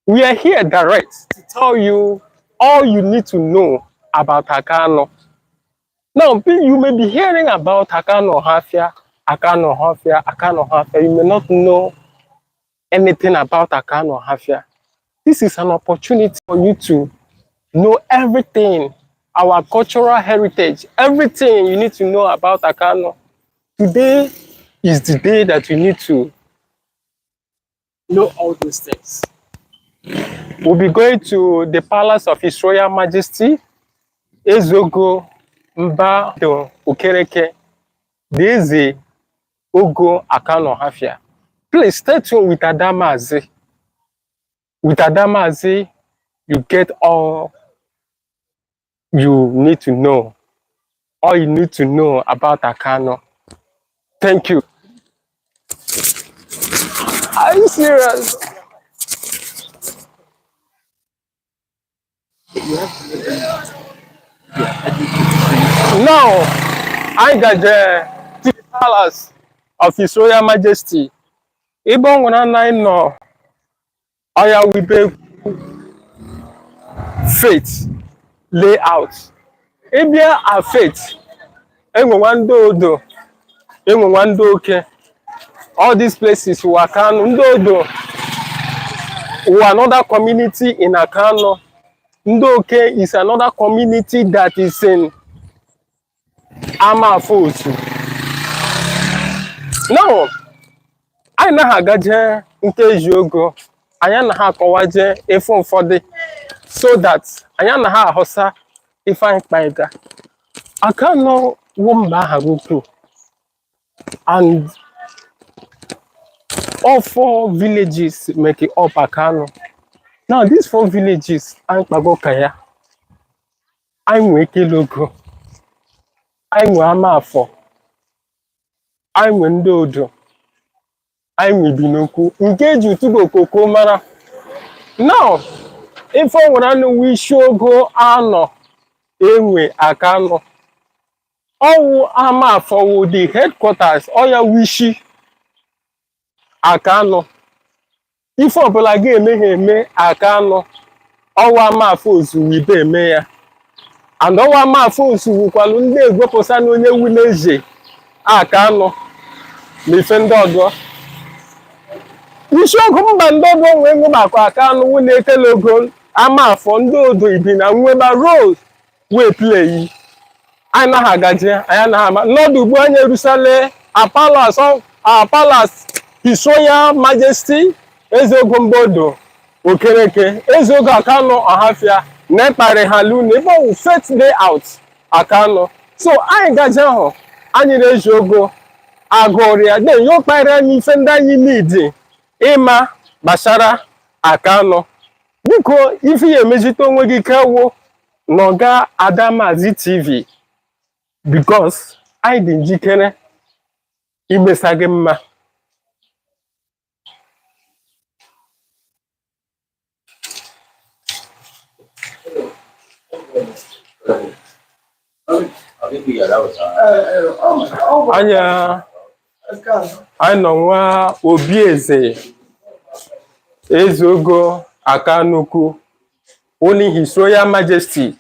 We are here direct to tell you all you need to know about Akanu. Now, you may be hearing about Akanu Ohafia, Akanu Ohafia, Akanu Ohafia. You may not know anything about Akanu Ohafia. This is an opportunity for you to know everything, our cultural heritage, everything you need to know about Akanu. Today is the day that you need to know all these things. We'll be going to the palace of His Royal Majesty, Ezeogo Mba Okereke, the Eze Ogo Akanu Ohafia. Please stay tuned with Adamazi. With Adamazi, you get all you need to know. All you need to know about Akanu. Thank you. Are you serious? Now, I got to the palace of His Royal Majesty. Ebe ọ nwere anaghị nọ ọya wibe faith layout. Ịbịa a faith, enwenwa ndị odo, enwenwa ndị oke. All these places were Akanu. Ndị odo were another community in Akanu. Ndị oke is another community that is in Amafosu. Now, anyị naghị agaje nke Eziogo, anyị anaghị akọwaje ife ụfọdụ so that anyị anaghị ahụsa ife anyị kpaịga. Akanu wụ mba aha ukwu and all four villages make up Akanu. Now, these four villages anyị kpago ka ya, anyị nwee Ekelogo, anyị nwee Amafọ, anyị nwee ndị odo, anyị nwe Ibinokwu nke eji utugo koko mara. Now, ife o nwere anụ isi ogo anọ enwe Akanu. Ọwụ Amafọ wụ the headquarters, ọya wishi Akanu. Ife ọbụla ga-eme ha eme Akanu, ọwụ Amafọ ozuwu ibe eme ya. And ọwụ Amafọ ozuwu kwalụ ndị egwepụsa na onye wu n'eze Akanu na ife ndị ọzọ. Isiokwu mba ndị ọdụ nwee nwebakwa Akanu wụ na Ekelogo, Amafọ, ndị odo ibi na nweba role wee play. Anyị naghị agaje, anyị anaghị ama. N'ọdụ ugbu anyị erusale a palace of our palace, His Royal Majesty Ezeogo Mbodo Okereke, Ezeogo Akanu Ohafia, na ịkparị ha lu na ebe ọwụ Faith Layout Akanu. So anyị gaje ahụ, anyị na-eji ogo agụrịa then ya kparị anyị ife ndị anyị need ịma gbasara Akanu. Biko, ife ya emejite onwe gị kewu n'ọga Adamazi TV because anyị dị njikere imesa gị mma. Anya anyị nọ nwa obi eze Ezeogo Akanukwu, only His Royal Majesty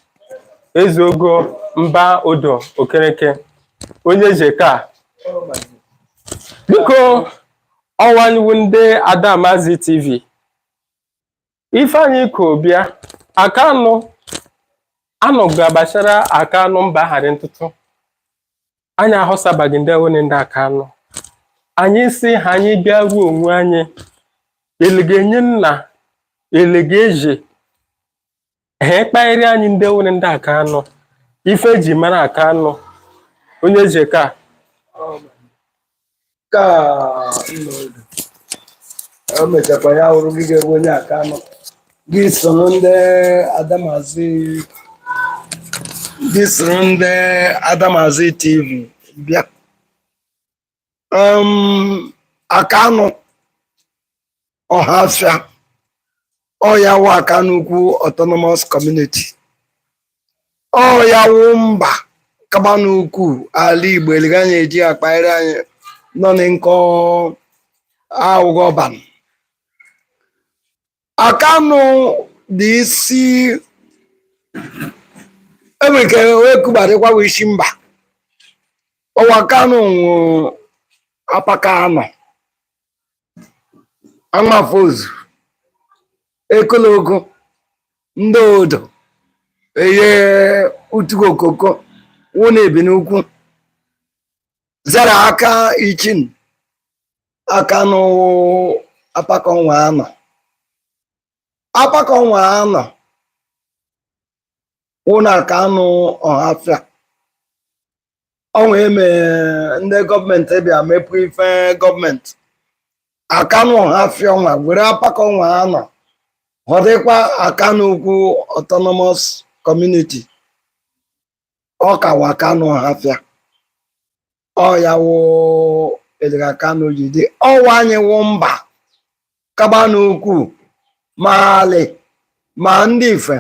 Ezeogo Mba Odo Okereke, onye eze ka. Biko, ọwanyịwu ndị Adamazi TV. Ifeanyị Kobia Akanu anọga gbasara Akanu mba ghara ntụtụ. Anyị ahụsabaghị ndị nwere ndị Akanu. Anyị si ha anyị bịa ruo onwe anyị elega enye nna elega eze ha ekpagharị anyị ndị nwere ndị Akanu ife eji mara Akanu onye eze ka. Ka nna oge o mechakwa ya hụrụ gị ga-ebu onye Akanu gị soro ndị Adamazi, gị soro ndị Adamazi TV bịa. Akanu Ọhafịa ọya wụ Akanu Ukwu Autonomous Community, ọya wụ mba kaba n'ukwu ala Igbo eliga anyị eji akpagharị anyị nọ na nkọ aghụghọ ban. Akanụ dị isi enwere ike wee kubadịkwa isi mba ọwa Akanụ nwụ apaka anọ amafozu ekologo ndị odo eye utugo okoko wụ na ebi n'ukwu zara aka ichin Akanụ apaka ọnwa anọ apaka ọnwa anọ wụ na Akanụ Ọhafịa ọnwa eme ndị gọọmenti bịa mepụ ife gọọmenti Akanụ Ọhafịa ọnwa were apaka ọnwa anọ họdịkwa Akanụ Ukwu Autonomous Community ọkawa Akanụ Ọhafịa ọ ya wụ edere Akanụ ji dị ọwa anyị wụ mba kaba n'ukwu ma alị ma ndị ife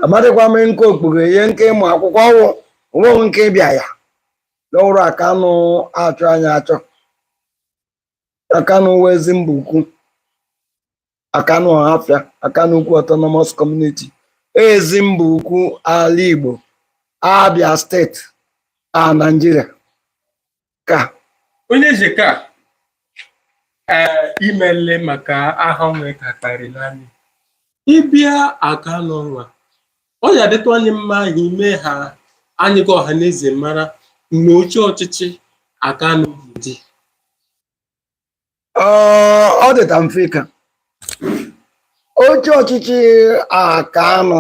amadịkwa m nke okpughe ihe nke ịmụ akwụkwọ ọwụ onweghị nke ịbịa ya n'ọrụ Akanụ achọ anyị achọ Akanụ wezi mba ukwu Akanụ Ọhafịa Akanụ Ukwu Autonomous Community ezi mba ukwu ala Igbo Abia steeti a Naijiria ka onye eze ka ee imele maka aha onwe ka kparịrị anyị ịbịa Akanụ nwa ọ ya adịtụ anyị mma anyị mee ha anyị ga ọha na eze mara na oche ọchịchị Akanụ dị. Ọ dịta mfe ka oche ọchịchị Akanụ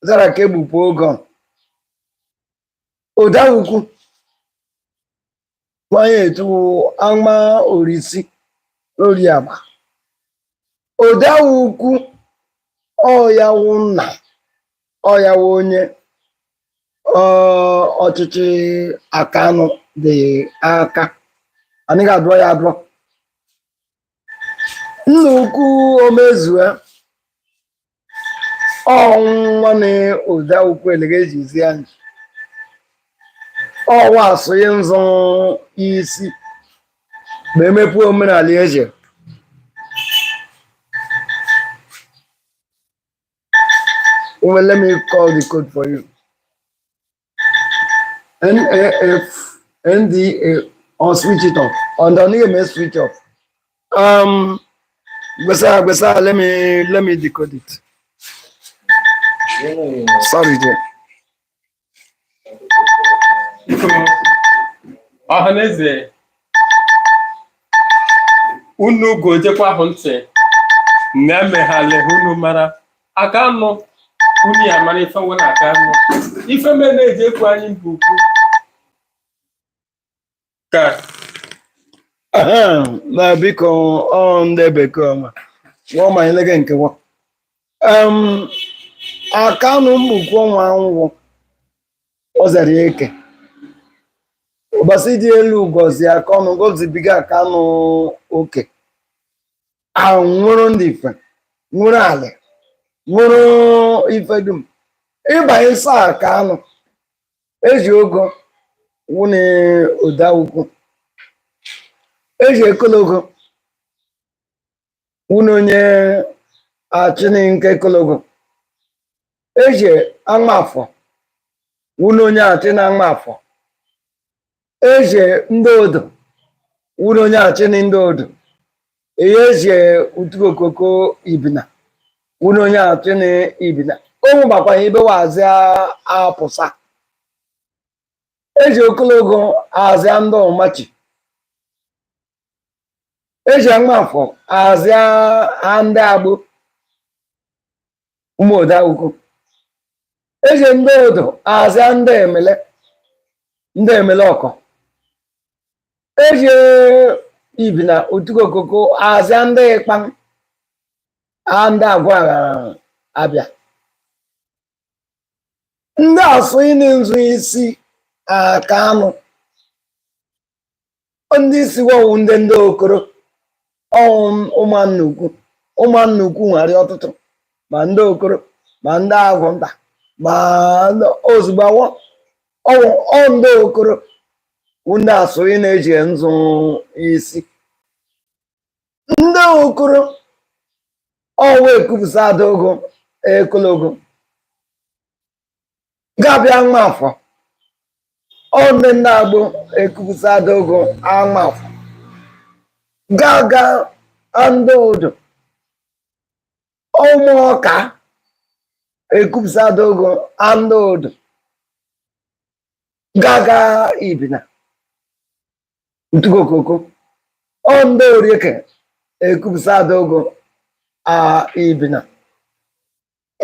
zara ka egbupụ oge ụdawukwu nwanyị etu ama orisi ori agba ụdawukwu ọyawu nna ọyawu onye ọchịchị Akanụ dị aka anyị ga-adụọ ya adụọ nna ukwu omezue ọnwa na ụda ukwu elega ejizi anyị ọwa asụghị nzụ isi ma emepe omenala eji Well, let me call the code for you. NAF NDA or switch it off. On the may switch off. Gbesa, Gbesa, let me decode it. Sorry, dear. Ọhaneze unu gojekwa ahụ ntị na emeghala unu mara Akanụ unu ya mara ife nwere Akanụ ife mere na-eji ekwu anyị mba ukwu ka Na biko ọ ndị bekee ọma nwa ma anyị lege nke nwa Akanụ mbukwu ọnwa anwụ ọ zara eke ụbọchị dị elu gọzie Akanụ gọzibiga Akanụ oke anwụrụ ndị ife nwụrụ alị nwụrụ ife dum ịbanye sa Akanụ eji ogo wụne ụda ukwu eji ekologo wụne onye achịnị nke ekologo eji amafọ wụne onye achịnị amafọ eji ndị odo wụne onye achịnị ndị odo eji utukokoko ibina wụne onye achịnị ibina o nwebakwa ibe wazi apụsa eji okologo azịa ndị ọmachi eji amafọ azịa ndị agbụ ụmụ odawukwu eji ndị odo azịa ndị emele ndị emele ọkọ eji ibina otukokoko azịa ndị ịkpa ndị agwa abịa ndị asụ ịnị nzu isi Akanụ ndị isi wọwụ ndị ndị okoro ọwụ ụmụnna ukwu ụmụnna ukwu nwere ọtụtụ ma ndị okoro ma ndị agwụ nta ma ozugbo awọ ọwụ ọ ndị okoro wụ ndị asụ ị na-eji nzụ isi ndị okoro Ọwa ekwupụsa Adaogo Ekologo gabịa Nwafọ, ọ ndị ndị agbụ ekwupụsa Adaogo Amafọ gaga ndị odo ụmụọka ekwupụsa Adaogo ndị odo gaga Ibina Ntugokoko, ọ ndị Orieke ekwupụsa Adaogo a Ibina.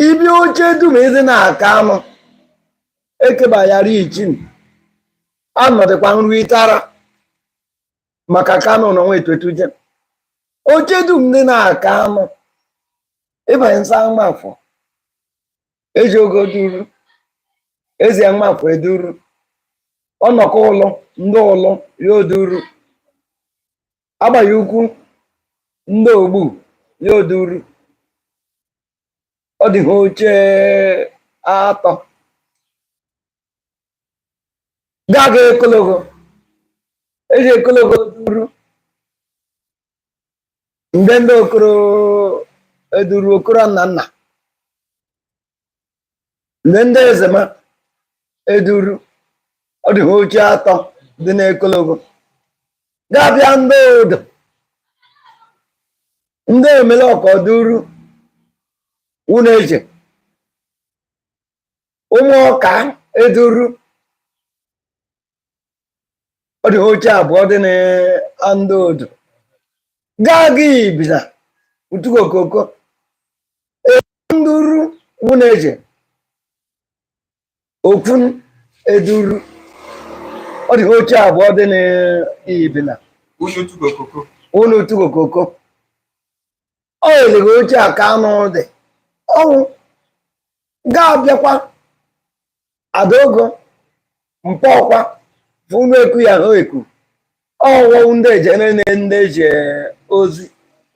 Ibi oche dum ịdị na-aka anụ ekebayara ichin anọdịkwa nruitara maka Kano nọ nwa etuetuje oche dum ndị na-aka anụ ịbanye nsa Nwafọ eji ogo duru ezi Nwafọ eduru ọnọkọ ụlọ ndị ụlọ ya oduru agbaghị ukwu ndị ogbu ya oduru. Ọ dị ha oche atọ gaga Ekologo eji Ekologo duru mgbe ndị okoro eduru okoro nna nna mgbe ndị ezema eduru. Ọ dị ha oche atọ dị n'Ekologo. Gabịa ndị odo ndị emele ọkọ duru unu eche ụmụ ọka eduru. Ọ dị ha oche abụọ dị na ndị odo. Gaa ga Ibina Utukokoko nduru unu eche okwu eduru. Ọ dị ha oche abụọ dị na Ibina. Unu Tugokoko. Unu Utukokoko ọ eleghị oche a ka anụ dị ọnwụ ga-abịakwa Adaogo mpọkwa funu eku ya hụ eku ọwụ ndị eje nene ndị eje ozi.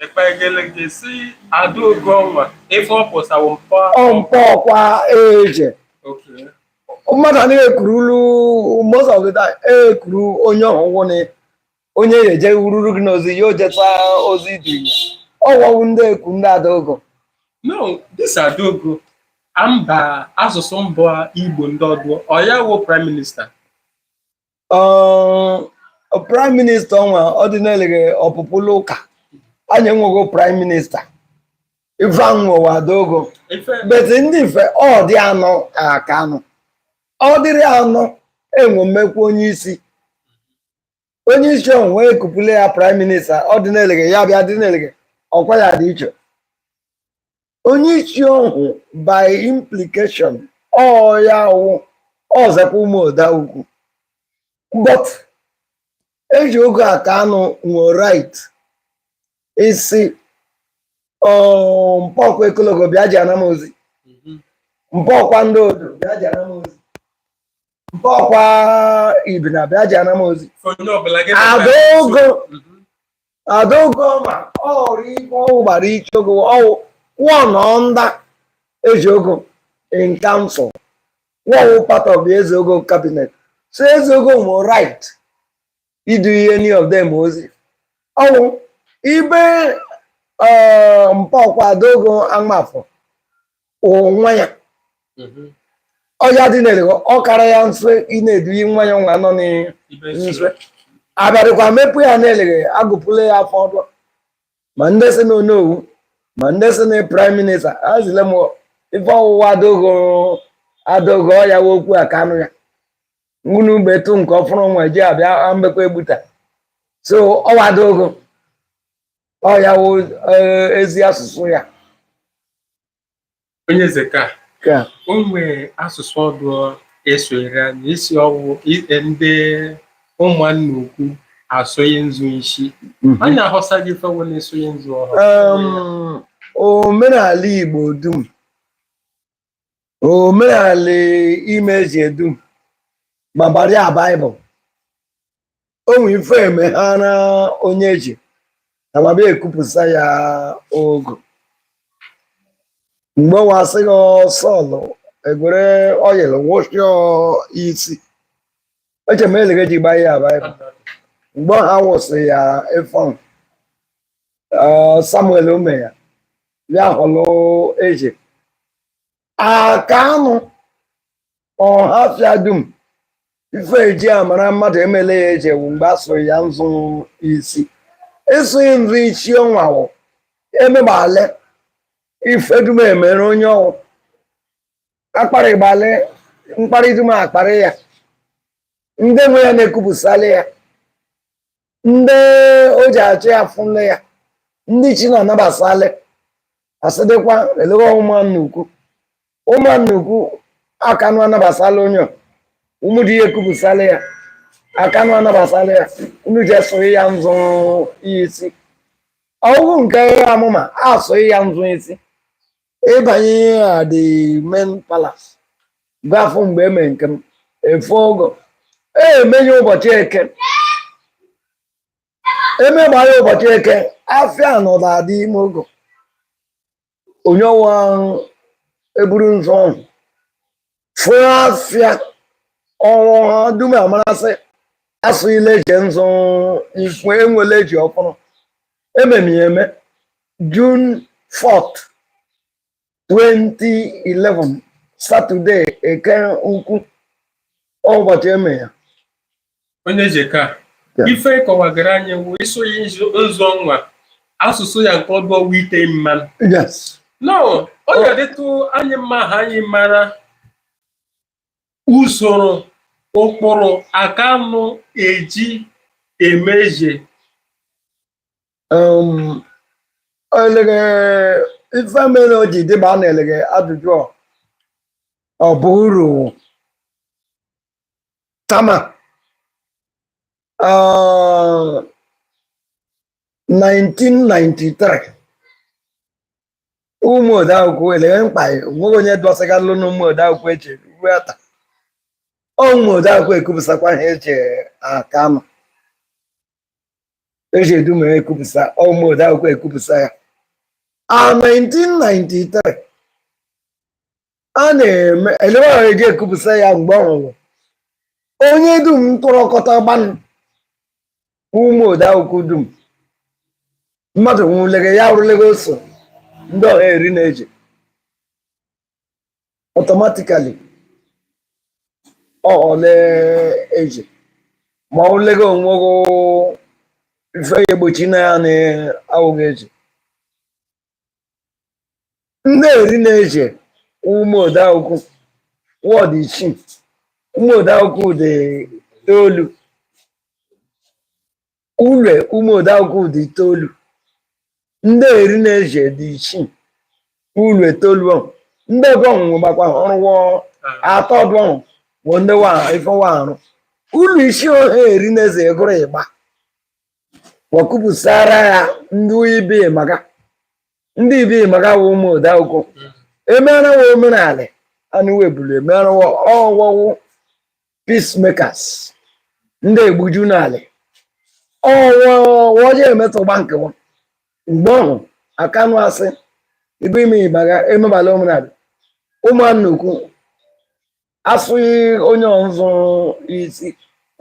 Ekpegelege si Adaogo ọnwa ife ọ pụsawo mpọ. Ọ mpọkwa eje. Mmadụ anaghị ekurulu most of the time ekuru onye ọhụwụ na onye ya eje wururu gị n'ozi ya ojeta ozi dị ya ọwọwụ ndị eku ndị Adaogo. No, this Adaogo amba asụsụ mba Igbo ndị ọdụ ọ ya wụ prime minister. Prime minister ọnwa ọdịnala ọpụpụlụ ụka anyị enwego prime minister Ifeanyi Adaogo. Ife but ndị ife ọ dị anọ aka anọ ọ dịrị anọ enwe mmekwa onye isi onye isi onwe ekupụla ya prime minister ọdịnala ya bịa dịnala ọkwa ya dị iche onye isi ọhụ by implication ọ ya wụ ọzọkwa ụmụ oda ukwu, but eji oge a ka anụ nwere right isi mpọkwa Ekologo bịa ji ana m ozi, mpọkwa ndị odo bịa ji ana m ozi, mpọkwa Ibina bịa ji ana m ozi. Onye ọbụla gị. Adaogo. Adaogo ma ọrụ ife ọwụ gbara iche ogo ọwụ one under Ezeogo in council, one part of the Ezeogo cabinet, so Ezeogo nwere right idu ihe any of them ozi ọwụ ibe mpọkwa Adaogo Amafọ nwa ya ọya dị n'elu ọ kara ya nso ị na-edu nwa ya nwa nọ nso abịarịkwa mepụ ya n'eleghị agụpụla ya afọ ọdụ ma ndị si na onowu ma ndị si na prime minister azile m ife ọwụwa Adaogo Adaogo ọya okwu a ka anụ ya unu betụ nke ọfụrụ nwa ji abịa mbekwa egbuta so ọwa Adaogo ọya wụ ezi asụsụ ya. Onye eze ka ka o nwee asụsụ ọdụ esonyere anyị isi ọwụ ndị ụmụnna ukwu asonye nzu isi anyị aghọsaghị ife wụ na-esonye nzu ọhụrụ. Omenala Igbo dum, omenala imezie dum ma gbara Baịbụl o nwe ife eme ha na onye ji na ma bịa ekwupụta ya ogo mgbe wasị gị Sọlụ egwere oil wụsịọ isi eche m eleghe ji gba ya Baịbụl mgbe ha wụsị ya efọn Samuel ome ya. Bịa họlụ eze Akanụ Ọhafịa dum. Ife eji amara mmadụ emele ya eze wụ mgbe asụrụ ya nzụ isi. Ịsụ nzụ isi ọnwa wụ emegbale ife dum emere onye ọwụ akparịgbalị mkparị dum akparị ya, ndị nwe ya na-ekwupụsali ya, ndị o ji achụ ya fụnle ya, ndị chi na-anabasali asịdịkwa eleghị ụmụnna ukwu, ụmụnna ukwu Akanụ anabasala onye ụmụ di ya ekwupụsala ya, Akanụ anabasala ya, unu je sụghị ya nzụ isi. Ọgwụgwụ nke amụma asụghị ya nzụ isi. Ịbanye ya the main palace gafụ mgbe eme nke m efe ogo emenye ụbọchị Eke, emegba ya ụbọchị Eke, afịa nọdụ adị ime ogo onye ọnwa eburu nzọ ọhụ fụ afịa ọnwụ ha dum amarasị asụ ile eji nzụ ikwu enwele eji ọfụrụ ememi eme June 4th 2011, Saturday, Eke ukwu, ụbọchị eme ya. Onye jeka. Ife kọwagara anyị wụ ịsụ ya nzụ ọnwa asụsụ ya nke ọdụ ọwụ ite mmanụ. Yes. No, ọ ga-adịtụ anyị mma ha anyị mara usoro ụkpụrụ Akanụ eji emeje. Elege ife mere o ji dịba na elege ajụjụ ọ bụ uru tama 1993 ụmụ odeakwụkwọ elege mkpa nweghị onye dọsịgalụ n'ụmụ odeakwụkwọ eche ruo taa. Ụmụ odeakwụkwọ ekwupụsakwa ha eche Akanụ eji edum ekwupụsa, ụmụ odeakwụkwọ ekwupụsa ya. A 1993 a na-eme elewe ahụ eji ekwupụsa ya mgbe ọ hụrụ onye dum tụrọkọta gbanụ ụmụ odeakwụkwọ dum mmadụ nwụlege ya rụlege oso ndị ọha eri na-eji automatically ọghọle eji ma ọ lege onwe gị ife ya egbochi na ya na awụghị eji ndị eri na-eji ụmụ odeakwụkwọ wọdụ isii, ụmụ odeakwụkwọ dị itoolu, ụlọ ụmụ odeakwụkwọ dị itoolu, ndị eri na-eji dị isii, ụlọ itoolu ahụ ndị ebe ọnwụnwụ gbakwa ọrụwọ atọ ọdụ ọhụ bụ ndị wa ife wa arụ ụlọ isi ohe eri na-eze egoro ịgba wakupụsara ya ndị ibe maka ndị ibe maka wụ ụmụ odeakwụkwọ emere wa omenala anụ webulu emere wa ọwọwụ peacemakers ndị egbuju n'ala ọwọ emetụgba nkewa mgbe ọhụ Akanụ asị ibe ime ịbaga emebala omenala ụmụnna ukwu asụghị onye ọzọ isi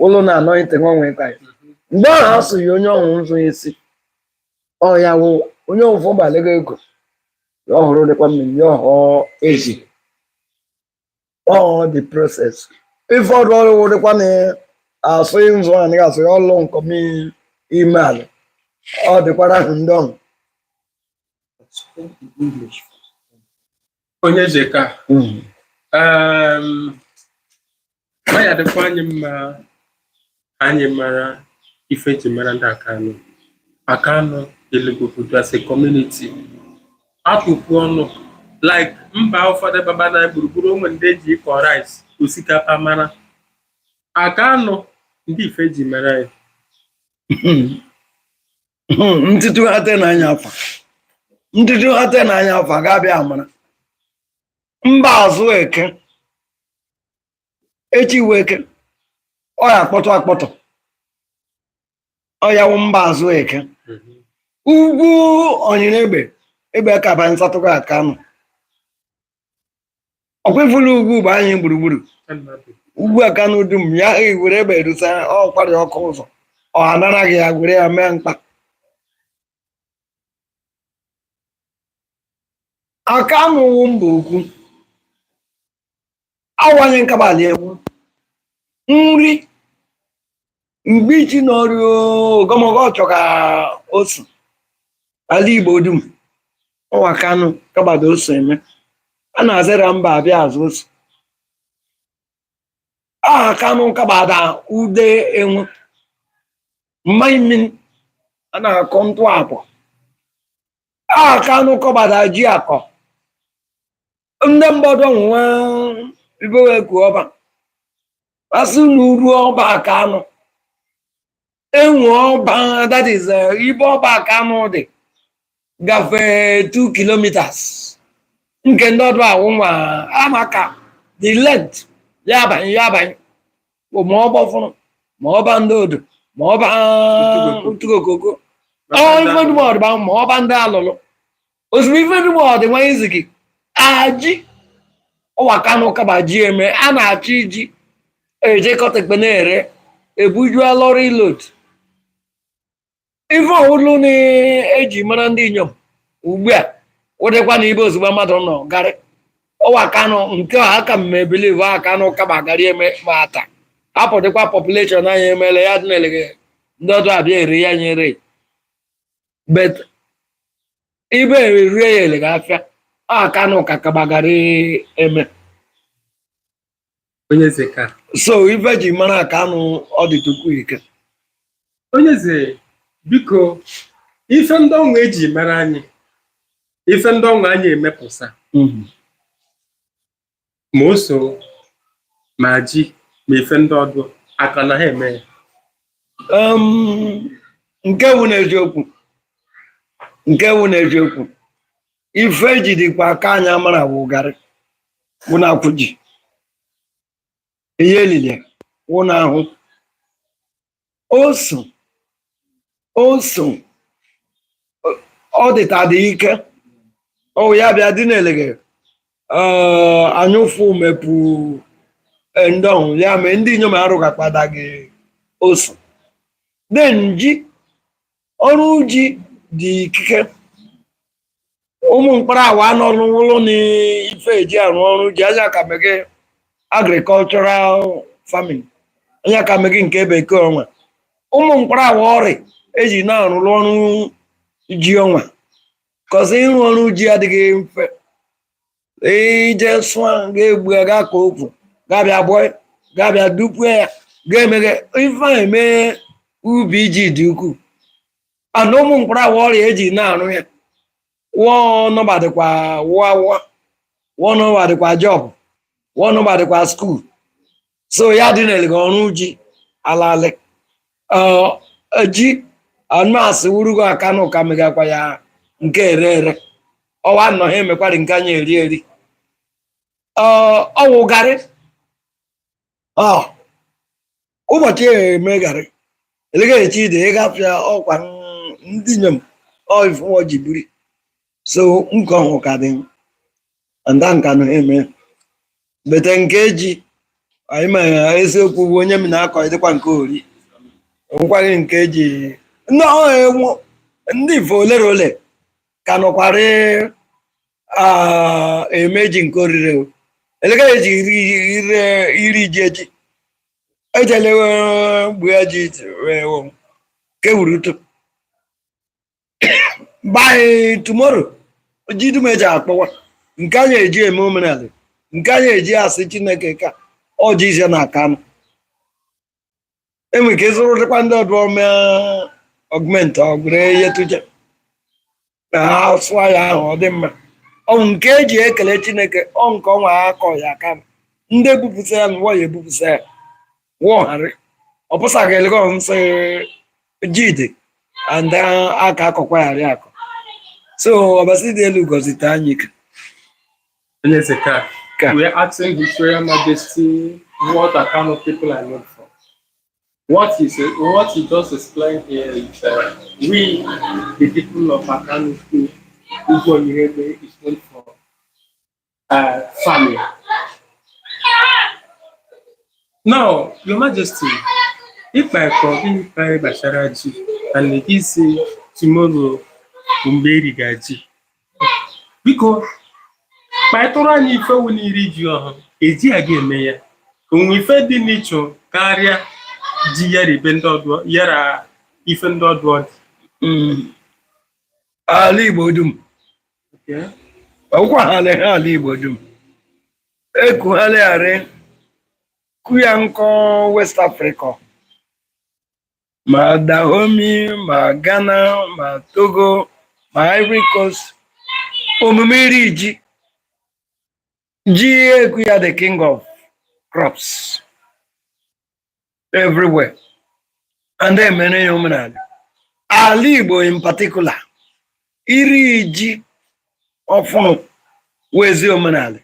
ụlọ na anointing nwanwe ka ya mgbe ahụ asụghị onye ọhụ nzụ isi ọ ya wụ onye ọfọ gbalego ego ya ọhụrụ dịkwa mmiri ya ọhọ ezi ọ the process ife ọdụ ọrụ dịkwa na asụ nzụ anaghị asụ ya ọlụ nkọm ime ala ọ dịkwara ahụ ndị ọhụ. Onye jeka, ọ ya dịkwa anyị mma anyị mara ife eji mara ndị Akanụ. Akanụ Elego obodo as a community atụkwu ọnụ like mba ụfọdụ baba na gburugburu onwe ndị eji ịkọ rice osikapa mara Akanụ ndị ife eji mara ya. Ntụtụ ate n'anya afa, ntụtụ ate n'anya afa ga-abịa amara mba azụ eke echi wee eke ọ ya akpọtụ akpọtụ ọ ya wụ mba azụ eke ugwu onyere egbe egbe ka ba nsatụkọ Akanụ ọkwefulu ugwu bụ anyị gburugburu ugwu Akanụ dum ya were egbe rusa ọ kwarị ọkụ ụzọ ọ anara gị ya were ya mee mkpa. Akanu wụ mba ukwu. Awanye nkabali egwu nri mgbe ichi n'ọrụ ogomogo ọchọ ka osu ala Igbo dum ọwa Kanu kabado ose eme a na-azịra mba abịa azụ ose aha Kanu kabada ude enwe mmanya mmiri a na-akọ ntụ akpọ aha Kanu kọbada ji akọ ndị mgbọdọ nwe ibeweku ọba asị na uru ọba Kanu enwe ọba, that is ibe ọba Kanu dị gafee 2 kilometers nke ndị ọdụ awụ nwa amaka the length ya abanye ya abanye ma ọ gbọfụrụ ma ọba ndị odo ma ọba utugokoko ọ ife dum ọdịba ma ọba ndị alụlụ ozugbo ife dum ọdị nwa izigi aji ọwa Kanu kaba ji eme a na-achọ iji ejekọta ekpe na-ere ebujua lorry load. Ife ọwụlụ na-eji mara ndị inyom ugbu a wụdịkwa na ibe ozugbo mmadụ nọ garị ọwa Kanu nke a aka m ebelive a Kanu kaba garị eme ma ata hapụdịkwa population anyị emele ya dị na-eleghe ndị ọdụ abịa ere ya nyere but ibe erie ya elega afịa a Kanu ka kaba garị eme. Onye eze ka So ife ji mara Kanu ọ dị tupu ike. Onye eze, biko, ife ndị ọnwa eji mara anyị, ife ndị ọnwa anyị emepụsa ma ose ma ji ma ife ndị ọdụ aka na ha eme ya. Nke wụ n'eziokwu, nke wụ n'eziokwu, ife ejidikwa aka anyị amara wụ garị wụ na akwụ ji ihe elile wụ na ahụ osu osu ọ dịta dị ike ọ ya bịa dị n'elege anyụfụ mepụ ndị ọhụ ya mee ndị inyom arụgakpada gị osu. Then ji ọrụ ji dị ikike ụmụ mkpụrụ awa nọ n'ụlọ na ife eji arụ ọrụ ji anya ka mege agricultural farming anya ka mege nke bekee ọnwa ụmụ mkpụrụ awa ọrịa eji na-arụrụ ọrụ ji ọnwa kọzi ịrụ ọrụ ji adịghị mfe ije sụa ga-egbu ya ga ka okwu ga-abịa bụọ ga-abịa dupue ya ga-emeghe ife a eme ubi ji dị ukwuu ana ụmụ mkpụrụ awa ọrịa eji na-arụ ya wụọ nọbadịkwa wụọ wụọ wụọ nọbadịkwa job wụọ nọbadịkwa school so ya dị n'elega ọrụ ji alalị ji anụmasị wurugo aka n'ụka megakwa ya nke ere ere ọwa nọ ha emekwari nke anyị eri eri ọwụ garị ọ ụbọchị eme garị elega echi ide ịgafịa ọkwa ndị inyom ọ ifuwo ji buri so nke ọhụ ka dị nda nka nọ eme bete nke ji anyị ma eziokwu bụ onye m na-akọ dịkwa nke ori nkwaghị nke ji ndị ọhụrụ enwo ndị ifo olere ole ka nọkwara eme ji nke orire o. Elega eji iri ji echi ejele gbuo ji kewurutu by tomorrow ji dum eji akpọwa nke anyị eji eme omenala nke anyị eji asị Chineke ka ọ ji ise na akanụ enwe ka ịzụrụ dịkwa ndị ọdụ ome augment ọgwụrụ ihe tuje na ha sụọ ya ahụ ọ dị mma ọ bụ nke eji ekele Chineke ọ nke ọnwa akọ ya aka ndị ebupụta ya n'ụwa ya ebupụta ya wụgharị ọ pụsaghị elego nsị jide and aka akọkwa yarị akọ so ọbasi dị elu gọzite anyị ike. Onye eze ka Ka. We are asking His Royal Majesty what Akanu people are known for. What he just explained here is we, the people of Akanu, Ugwu Iheme, is known for farming. Now, Your Majesty, if I come if gbasara ji and isi tomorrow bụ mgbe eriga ji, biko. Kparịtụrụ anyị ife wụ n'iri ji ọhụ eji ya ga-eme ya onwe ife dị n'ichu karịa ji yara ibe ndị ọdụ yara ife ndị ọdụ dị. Ala Igbo dum ọkwa ha ala Igbo dum ekugharịgharị kuya nkọ West Africa, ma Dahomey, ma Ghana, ma Togo, ma Ivory Coast. Omume iri ji, ji eku ya the king of crops everywhere, and emere ya omenala. Ala Igbo in particular, iri ji ọfụrụ wezi omenala,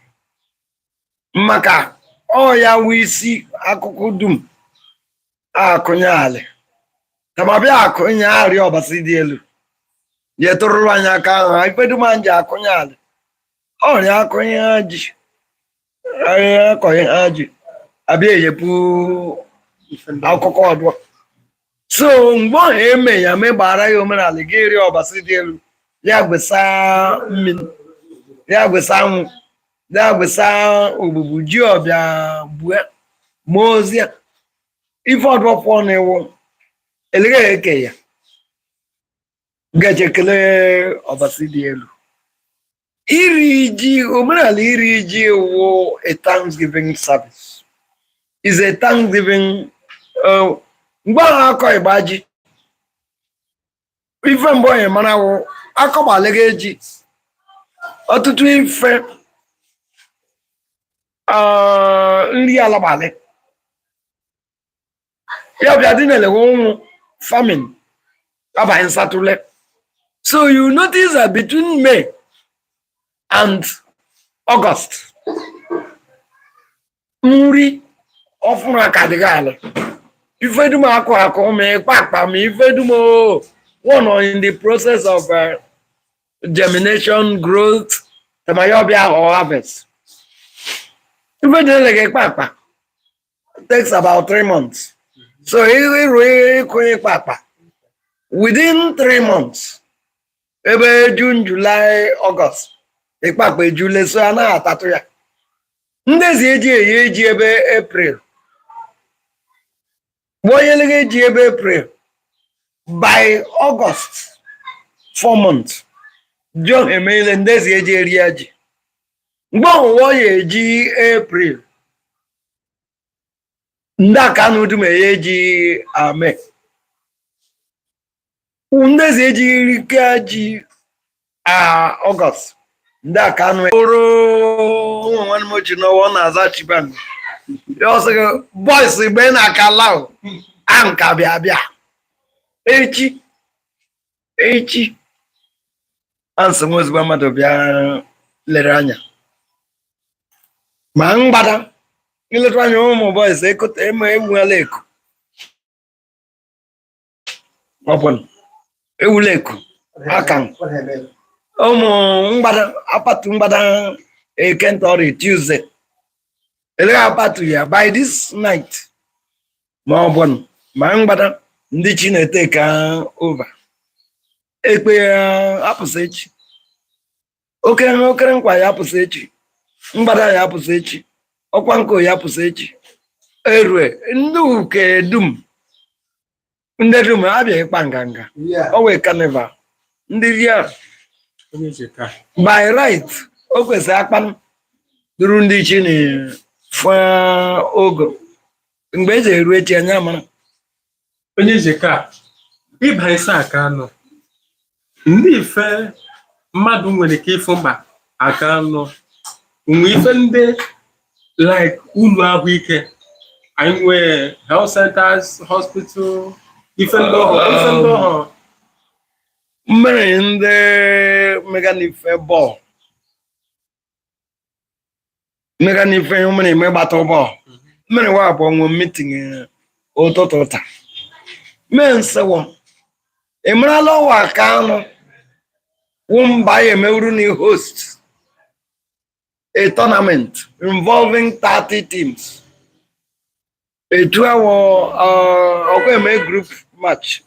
maka ọ ya wụ isi akụkụ dum akụnye alị tamabịa akụnye arịa ọbasi dị elu ya tụrụrụ anyị aka ahụ. Ife dum anyị ji akụnye alị, ọrịa akụnye ha ji ahịa akọghị ha ji abịa eyepụ akụkọ ọdụ. So mgbe ọha eme ya megbara ya omenala gị rie ọbasi dị elu, ya gwesa mmiri, ya gwesa anwụ, ya gwesa ogbugbu ji ọbịa bue ma ozi ya ife ọdụ pụọ na iwu elegha eke ya gaje kelee ọbasi dị elu. Iri ji, omenala iri ji wụ a thanksgiving service, is a thanksgiving. Mgbe ahụ akọ ịgba ji, ife mbụ onye mara wụ akọgbalega ji ọtụtụ ife, nri alagbalị ya bịa dị na-elewe ụnwụ, famine abaghị nsatụle. So you notice that between May and August, nri ọfụrụ aka adịghị ala ife dum akụ akụ ma ịkpa akpa ma ife dum o one or in the process of germination, growth, tamaya ọbịa or harvest. Ife dị ele ịkpa akpa takes about 3 months. So ịrụ ịkụ ịkpa akpa within 3 months, ebe June, July, August, ịkpa akpa ejule. So a naghị atatụ ya. Ndezi eji eyi eji ebe April gbuo onye lega eji ebe April, by August, 4 months, ji ọha emeile. Ndezi eji eri ya ji mgbe ọwụwa ya eji April, ndị aka na udum eye eji ame ndezi eji rike ji a August. Ndị aka anụ ụrụ ụmụ nwanne m ochie n'ọwa ọ na-aza chiban ya, ọ sị gị boys mgbe ị na-aka lao anka bịa bịa echi echi ansị nwa ozugbo mmadụ bịa lere anya ma mgbada ileta anya ụmụ boys ekote eme ewuela eku ọ bụ ewula eku aka ụmụ mgbada apatu mgbada ekentọrị Tuesday elegha apatu ya by this night ma ọ bụ ma mgbada ndị chi na-ete ka over ekpe ya apụsị echi okere okere nkwa ya apụsị echi, mgbada ya apụsị echi, ọkwa nkụ ya apụsị echi, erue ndị uke dum, ndị dum abịa ịkpa nganga. O wee carnival ndị ria. Onye ji ka by right o kwesịrị akpa duru ndị chi na fụ ogo mgbe eji eru echi anya mara. Onye ji ka ịba isi aka anọ ndị ife mmadụ nwere ike ịfụ mkpa aka anọ nwe ife ndị like ụlọ ahụike anyị nwee, health centers, hospital, ife ndị ọhụrụ, ife ndị ọhụrụ. Mmiri ndị mega n'ife bọọlụ mega n'ife mmiri eme gbata bọọlụ mmiri wa abụọ nwe meeting ụtụtụ taa mee nsịwọ ị marala ọwa aka anụ wụ mba ya emewuru na host a tournament involving 30 teams, a 2 hour ọkwa eme group match,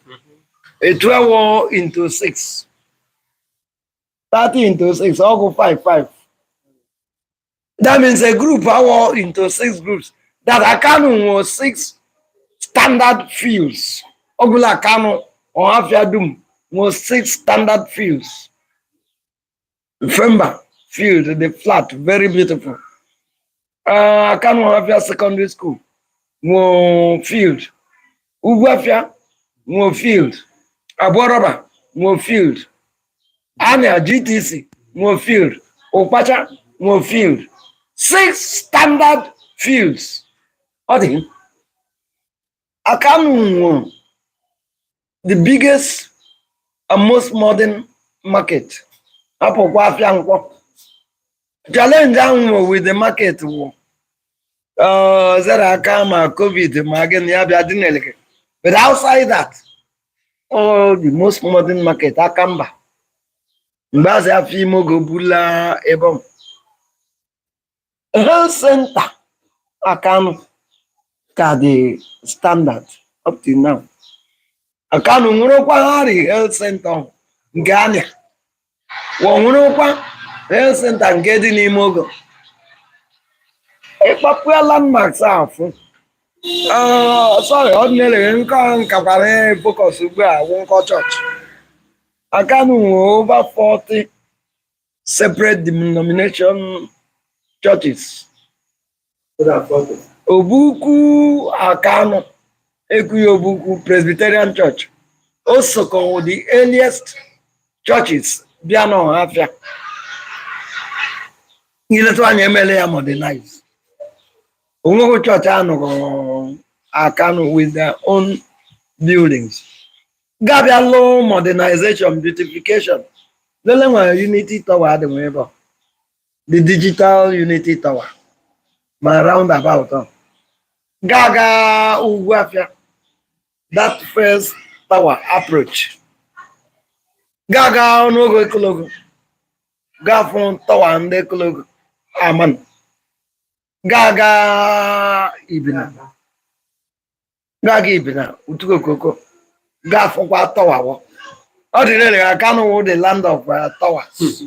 a 2 hour into 6, 30 into 6, ọgụ 5 5. That means a group awọ into six groups, that Akanu nwere six standard fields. Ọgụla Akanu Ọhafịa dum nwere six standard fields. Femba field, the flat, very beautiful. Akanu Ọhafịa Secondary School nwere field. Ugwuafịa nwere field. Abụọrọba nwere field. Ania GTC nwere field. Ụkpacha nwere field. Six standard fields. Ọ dị Akanu nwere the biggest and most modern market. Hapụkwa afịa Nkwọ. Challenge ahụ nwere with the market wụ zere aka ma COVID ma gịnị ya bịa dị n'eleke. But outside that, all the most modern market aka mba. Mgbe azị afọ ime oge bula ebe ọ. Health center Akanu ka dị standard up till now. Akanu nwerekwa hari health center nke anya. Wọ nwerekwa health center nke dị n'ime ogo. Ịkpapụ landmarks afụ. Sorry, ọ dị nke nkakwara focus ugbu a wụ nkọ chọọchị. Akanu nwere over 40 separate denomination churches. Obukwu Akanu, Ekuyi Obukwu Presbyterian Church, o sokọ the earliest churches bịa n'Ọhafịa. Iletụ anya emele ya modernize. Onweghị chọọchị anụrụ Akanu with their own buildings. Gabịa lụọ modernization, beautification. Lele nwere Unity Tower adị nwe ebe a. The digital Unity Tower. Ma roundabout ọ. Ga-aga ugwu afịa. That first tower approach. Ga-aga ọnụogo ekologo. Gaa fụ tower ndị ekologo. Aman. Ga-aga Ibina. Ga-aga Ibina, Utukokoko. Gaa fụkwa tower wọ. Ọ dị rere Akanu wụ the land of towers.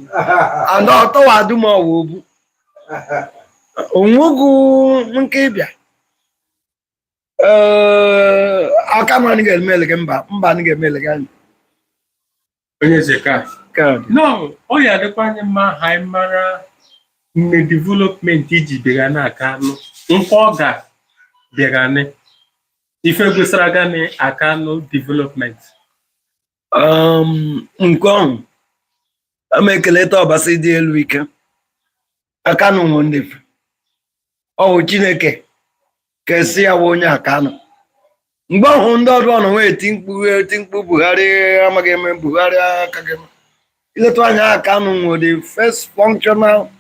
And ọ tower dum ọwụ obu. Onwegwu nke ịbịa. Ee, Akanu anyị ga-eme elege mba, mba anyị ga-eme elege anyị. Onye eze ka Ka dị. No, ọ ya adịkwa anyị mma ha anyị mara mme development iji bịara na Akanu nkwa ọ ga bịara ni ife gosara gani Akanu development. Nke ọhụ, ama ekeleta Ọbasi dị elu ike. Akanu nwe ndị fe. Ọ wụ Chineke kesi ya wụ onye Akanu. Mgbe ọhụ ndị ọdụ ọnụ wee eti mkpu, eti mkpu Buhari amaghị eme, Buhari akaghị eme. Iletụ anya, Akanu nwe the first functional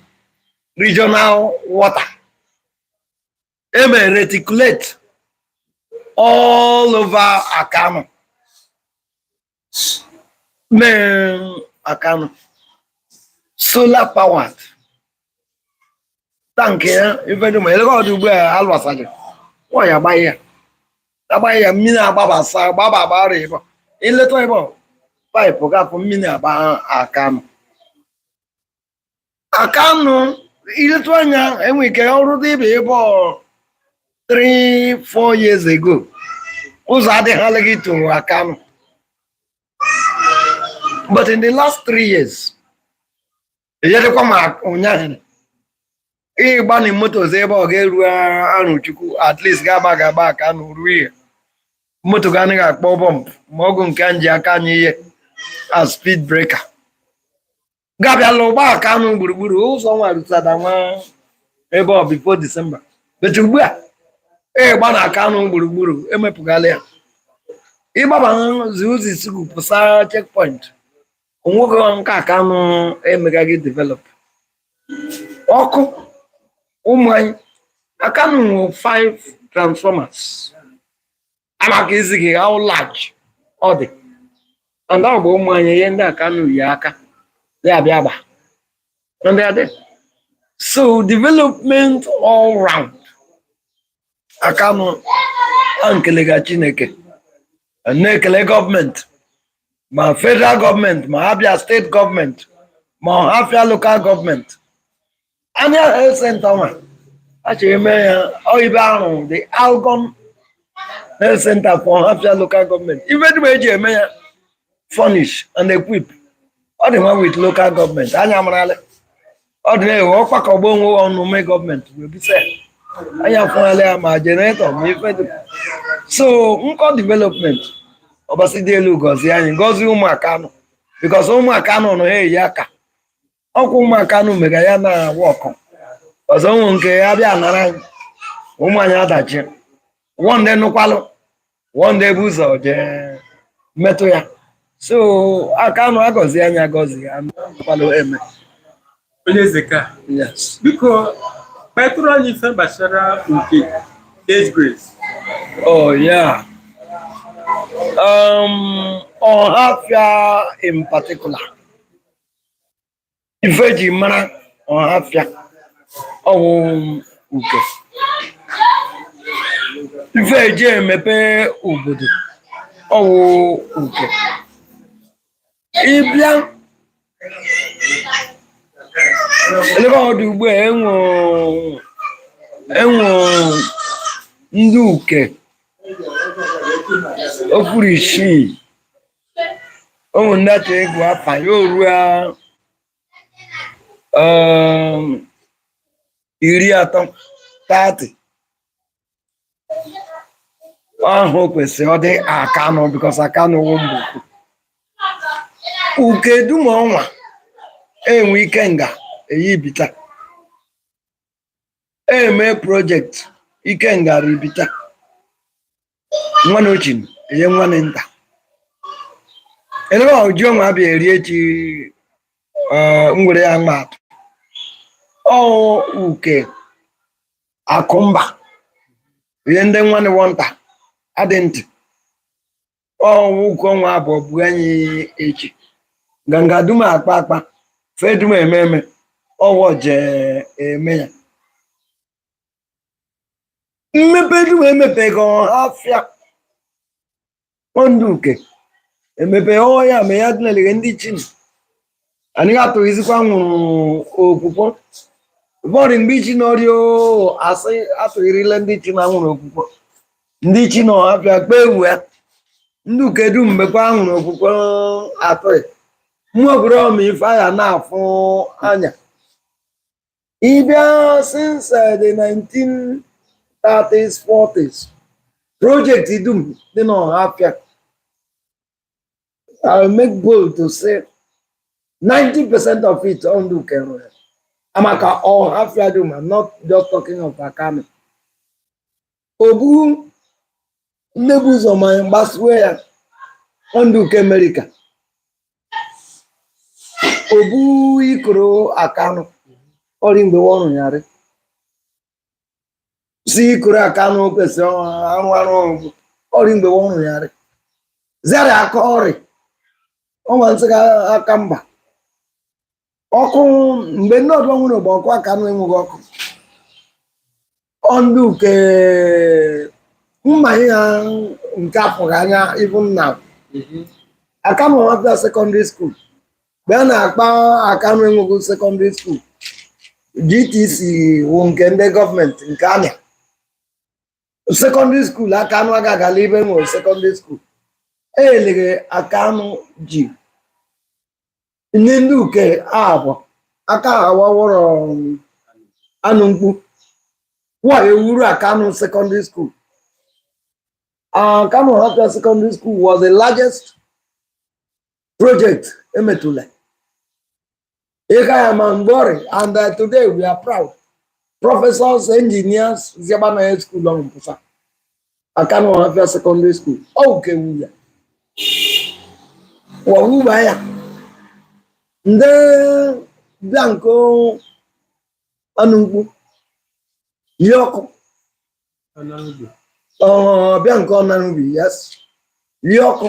regional water. Eme reticulate all over Akanu. Mee Akanu solar powered. Tank ya ife dị ma elego ọdụ ugbu a alụsaghị nwanyị agbaghị ya, agbaghị ya, mmiri agbabasa agbaba agbara ebe ileta ebe paịpụ gafụ mmiri agba Akanu. Akanu iletụ anya enwe ike ọrụ dị ibe ebe ọ 3 4 years ago, ụzọ adịghị to Akanu, but in the last 3 years ejedekwa ma ụnyaahụ ịgba na moto ọzọ ebe ọ ga-eru Arụchukwu, at least ga-agba ga-agba Akanu ruo ihe moto ga anaghị akpọ bump ma ọgụ nke nji aka anyị ihe a speed breaker gabịala ụgbọ Akanu gburugburu ụzọ nwa rutada nwa ebe ọ before December, but ugbu a ịgba na Akanu gburugburu emepụgala ya. Ịgbaba zi ụzọ isugu pụsa checkpoint, onwego nke Akanu emegaghị develop. Ọkụ ụmụ anyị, Akanu nwere five transformers amaka isi gị how large ọ dị, and ọ bụ ụmụ anyị ihe ndị Akanu yi aka ya bịa gba ndị adị. So development all round Akanu, a nkelega Chineke, na-ekele gọọmenti, ma federal gọọmenti, ma Abia Steeti gọọmenti, ma Ọhafịa local gọọmenti. Anya health center nwa achọrọ eme ya oyibo ahụ, the Algon Health Center for Ohafia Local Government. Ife dum eji eme ya, furnish and equip, ọ dị nwa with local government. Anya amarala ọ dị na-ewe ọkpakọgba onwe ọnụ mee gọọmenti wee busa ya. Anya afụnala ya, ma generator ma ife dị. So nkọ development, Ọbasi dị elu gọzie anyị, gọzie ụmụ Akanụ, because ụmụ Akanụ nọ ha eyi aka ọkwa. Ụmụ Akanụ mega ya na wọkụ ọzọ ụmụ nke ya bịa nara anyị, ụmụ anyị adachi wọnde nụkwalụ wọnde bụ ụzọ jee metụ ya. So Akanụ agọzie anyị, agọzi anụkwalụ eme. Onye eze ka Yes. Biko, kpetụrụ anyị ife gbasara nke age grade. Oh yeah. Ọhafịa in particular. Ife ji mara Ọhafịa ọwụ uke. Ife eji emepe obodo ọwụ uke. Ịbịa ebe ọ dị ugbu a, enwe ndị uke okpuru isii. Ụmụ ndị achọ ịgụ afa ya oruo 30, 30 ahụ kwesịrị ọ dị Akanụ, because Akanụ wụ mbụ uke dum ọnwa enwe ike nga eyibita eme project ikenga ribita nwanne ochin enye nwanne nta elebe oji ọnwa abịa eri echi ngwere ya mma atụ ọ uke akụmba ihe ndị nwanne wọnta adị ntị ọwụ uke ọnwa abụọ bụ anyị echi nganga dum akpa akpa fe dum eme eme ọwọ jee eme ya mmepe dum emepego Ọhafịa ndụ uke emepe ọya ma ya dịnalighe ndị chin anyị atụghịzikwa nwụrụ okwukwo bọrị mgbe ichi n'ọrịa asị atụghirile ndị chi na nwụrụ okwukwo ndị chi na Ọhafịa kpee ewu ya ndị uke dum mekwa nwụrụ okwukwo atụghị mmụọ obodo ọma ife anya na-afụ anya ịbịa since the 1930s, 40s, project dum dị n'Ọhafịa, I'll make bold to say 90% of it on ndị uke rụrụ ya. Amaka Ọhafịa dum, I'm not just talking of Akanu. Obu nnebu ụzọ ma gbasuo ya ndị uke America. Obu ikoro Akanụ ọrị mgbe ọrụ ya rị si ikoro Akanụ kwesịrị arụ arụ ọgwụ ọrị mgbe ọrụ ya rị zara aka ọrị ọnwa nsị ga aka mba ọkụ mgbe ndị ọdụ nwere ogbe ọkụ Akanụ enweghị ọkụ ọndụ uke mmanye ya nke afụghị anya. Even now, Akanụ Ọhafịa Secondary School, mgbe a na-akpa Akanụ enweghị secondary school, GTC wụ nke ndị gọọmenti nke anya secondary school Akanụ agagala ibe nwere secondary school eleghe Akanụ ji ndị ndị uke abụọ aka awawọrọ anụ mkpu wa ewuru Akanụ Secondary School. Akanụ Ọhafịa Secondary School was the largest project emetụla ịga ya ma mgbe ọrị, and today we are proud. Professors, engineers ziaba na school ọrụ mpụsa Akanụ Ọhafịa Secondary School ọ uke wu ya wọwuba ya ndị bịa nke anụ mkpu yi ọkụ ọ bịa nke ọnarubi, yes, yi ọkụ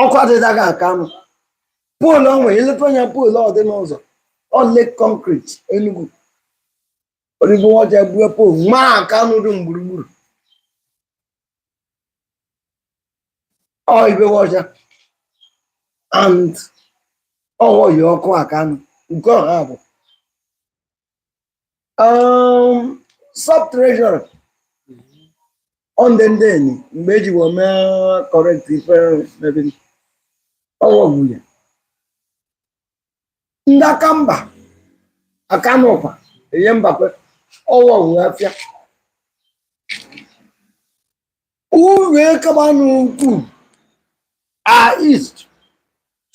ọkụ adịdaghị Akanụ pole onwe ileta anya pole ọ dị n'ụzọ ọ lake concrete Enugu origo ọja gbue pole maa Akanụ dum gburugburu ọ ibe ọja and ọwọ yi ọkụ Akanụ nke ọha bụ Sub treasurer ọ ndị ndị enyi mgbe eji wee mee correct ife mebiri ọwọ gwuye ndị aka mba aka n'ụkwa enye mbakwe ọwọ gwuye afịa uru ekaba n'ukwu a east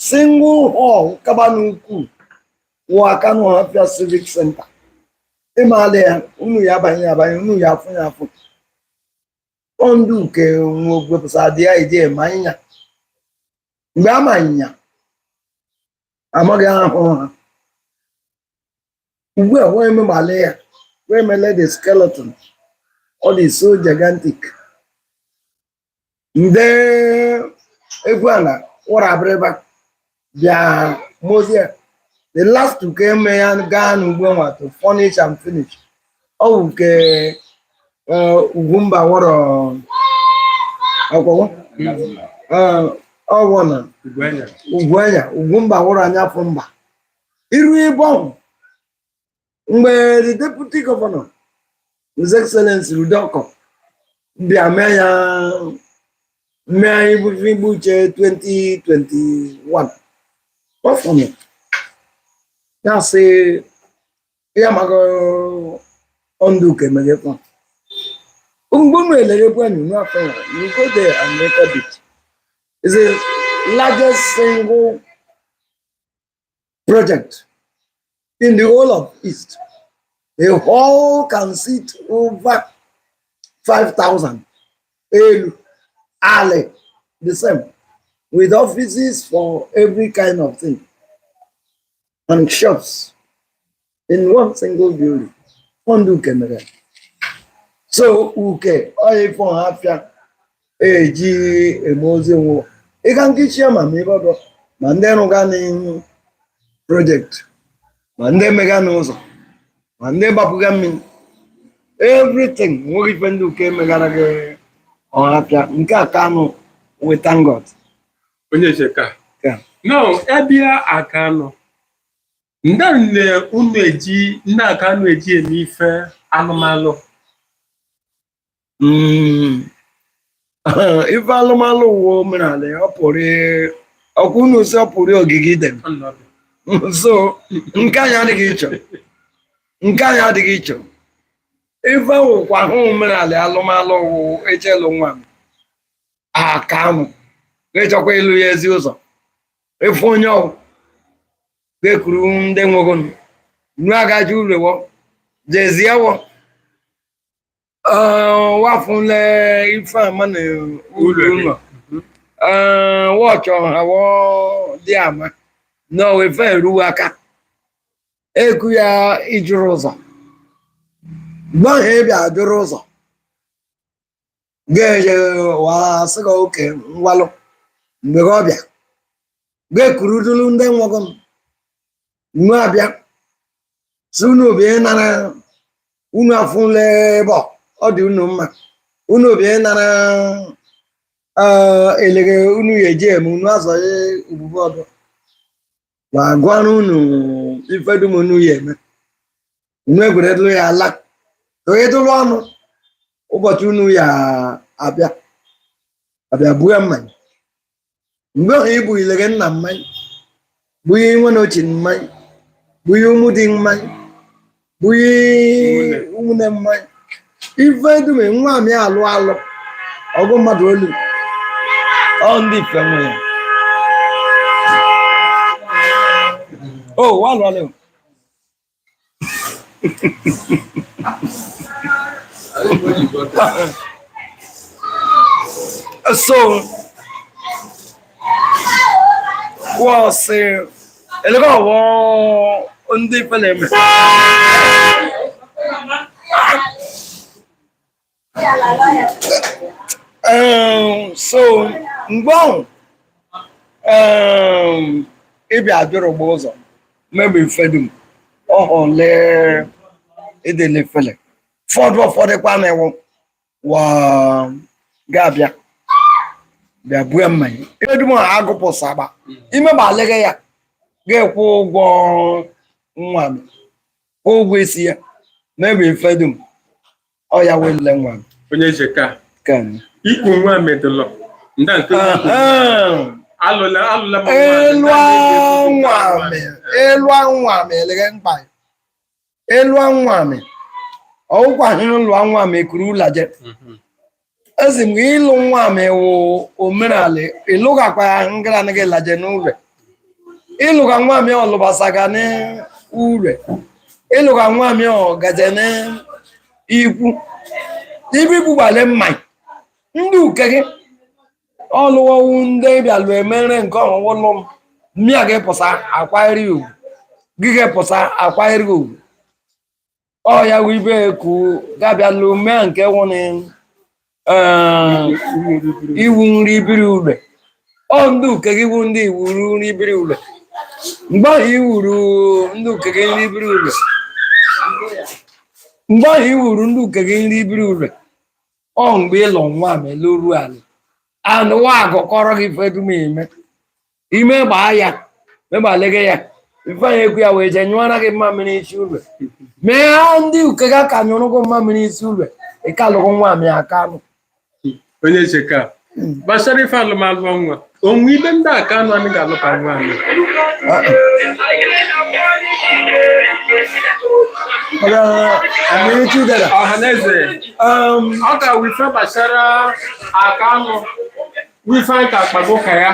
single hall kaba n'ukwu wụ Akanu Ọhafịa Civic Center. Ịmaala ya, unu ya abanye abanye, unu ya afụ ya afụ. Ọ ndị uke wepụsa dị ya ide ma ịnya mgbe ama ịnya amaghị ahụ ha ugbu a wee megbale ya, wee mele the skeleton. Ọ dị so gigantic. Nde egwu ala wụrụ abịrịba bịa mozie the last ka eme ya gaa n'ugbo nwa to furnish and finish. Ọ bụ nke Ugwumba wụrụ ọkwọwọ ọwụ na Ugwuanya Ugwumba wụrụ anya fụ mba iru ebe ọhụ mgbe the deputy governor, His Excellency Rudoko, bịa mee ya mee igbu uche 2021 ọfụnụ ya sị ya maka ọndụ kemere kwa mgbe unu elere kwenyu n'afọ ya. You go there and record it. It's the largest single project in the whole of East. The hall can seat over 5,000. Elu, Ali, the same. With offices for every kind of thing and shops in one single building. Fondu kemere. So uke oyi fún afia eji eme ozi nwo. Ịga nkichi ma ma ebe ọdọ ma ndị rụga n'ihu project, ma ndị mega n'ụzọ, ma ndị gbapụga mmiri, everything nweghị ife ndị uke megara gị Ọhafịa nke a Kanu, we thank God. Onye cheka. Yeah. Now, ebia Akanu ndị nne unu eji ndị Akanu eji eme ife alụmalụ. Ife alụmalụ ụwa omenala ya, ọ pụrụ ọkwa unu si ọ pụrụ ogige idem. So nke anyị adịghị iche, nke anyị adịghị iche. Ife wụkwa hụ omenala alụmalụ wụ echelụ nwa m Akanu ịchọkwa ịlụ ya ezi ụzọ ịfụ onye ọwụ ga-ekuru ndị nwegonu nu agaji urewo jeziewo wafụle ife ama na uru ụlọ wọchọ ha wọ dị ama na ife eruwe aka eku ya ijuru ụzọ mgbe ahụ ị bịa jụrụ ụzọ ga-eje wa sị gị oke ngwalụ mgbe ọ bịa ga-ekurudulu ndị nwegonu nu abịa si unu bịa nara unu afụla ebe ọ dị unu mma, unu bịa nara elege unu ya eji eme unu azọghị ogbugbu ọdụ ma gwara unu ife dum unu ya eme unu egweredulu ya ala ka onye dụrụ ọnụ ụbọchị unu ya abịa abịa buo mmanya mgbe ahụ ibu ilege nna mmanya bunye nwa na ochie mmanya, bunye ụmụ di mmanya, bunye ụmụnne mmanya ife dum nwa amị alụ alụ ọgụ mmadụ olu ọ ndị ife nwe ya o walụ alụ. So wọ́n sị elego ọwọ́ ndị ife na-eme. So mgbe ahụ ịbịa jụrụ gba ụzọ mmebi ife dum ọhụle edele fele fọdụ ụfọdụ kwa na-ewu wa ga-abịa bịa bue mmanya ife dum ahụ agụpụsa agba ime ma alịghị ya ga-ekwu ụgwọ nwa m kwụ ụgwọ isi ya. Mebi ife dum ọ ya wee nle nwa. Onye jeka Ken. Ikwu nwa medụlọ nda nke alụla alụla ma Elu anwame, elu anwame eleghe mkpa. Elu anwame. Ọwụkwa hụrụ lụọ anwame kuru ụlaje. Ezi m ịlụ nwame wụ omenala ịlụgakwa ya ngara anaghị laje n'ụlọ. Ịlụga nwame ọlụbasaga n'ụlọ. Ịlụga nwame ọgaje n'ikwu. Ibi gbugbale mma. Ndị uke gị ọlụwọwu ndị bịalụ emere nke ọhụwụlụ m mmịa gị pụsa akwanyere ugwu gị gị pụsa akwanyere ugwu ọ ya wụ ibe ku gabịalụ mee nke wụnị iwu nri biri ube ọ ndị uke gị wu ndị iwuru nri biri ube mgbe ahụ iwuru ndị uke gị nri biri ube mgbe ahụ iwuru ndị uke gị nri biri ube ọ mgbe ịlụ nwa ma eloru ala anụwa agụkọrọ gị ife dum ime ime gbaa ya megbalege ya ifeanyị ekwu ya wee jee nyụọra gị mmamịrị isi ube mee ha ndị uke ga ka nyụrụ gị mmamịrị isi ube ịkalụgụ nwa m ya aka nụ. Onye jeka gbasara ife alụmalụ nwa onwe ibe ndị aka anụ anyị ga-alụka nwa anyị. Ọhaneze ọ ga wife gbasara aka anụ wife anyị ka akpago ka ya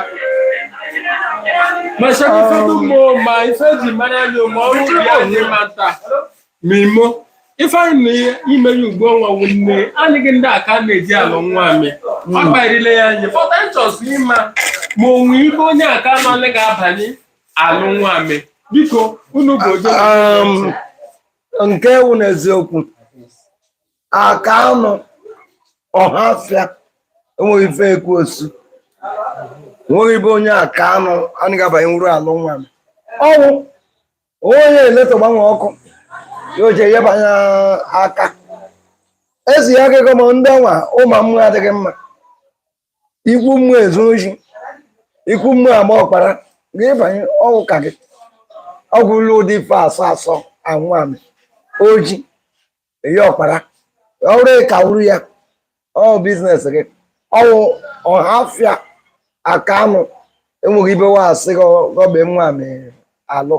gbasara ife dum o, ma ife eji mara anyị ma ọrụ ubi anyị ma nta ma imo ife anyị na ime ya ugbu ọnwa wụ nne anyị gị ndị aka na-eji alụ nwa amị ọ kparile ya anyị fọta nchọsụ ịma ma onwe ibe onye aka anụ anyị ga-abanye alụ nwa amị. Biko unu bụ ojo. Nke wụ n'eziokwu aka anụ ọhafịa enweghị ife ekwu osu enweghị ibe onye aka anụ anaghị abanye nwuru alụ nwa m ọnwụ onye eleto gbanwe ọkụ ya o ji enyebanye aka ezi ya akụkọ ma ndị ọnwa ụmụ mmụọ adịghị mma ikwu mmụọ ezu ohi ikwu mmụọ agba ọkpara ga-ịbanye ọnwụ ka gị ọgwụlụ ụdị ife asọ asọ anwụ amị oji eyi ọkpara ọrụ ka wuru ya ọ business gị ọwụ ọhafịa aka anụ enweghị ibe wa asị gọbe nwa amị alụ.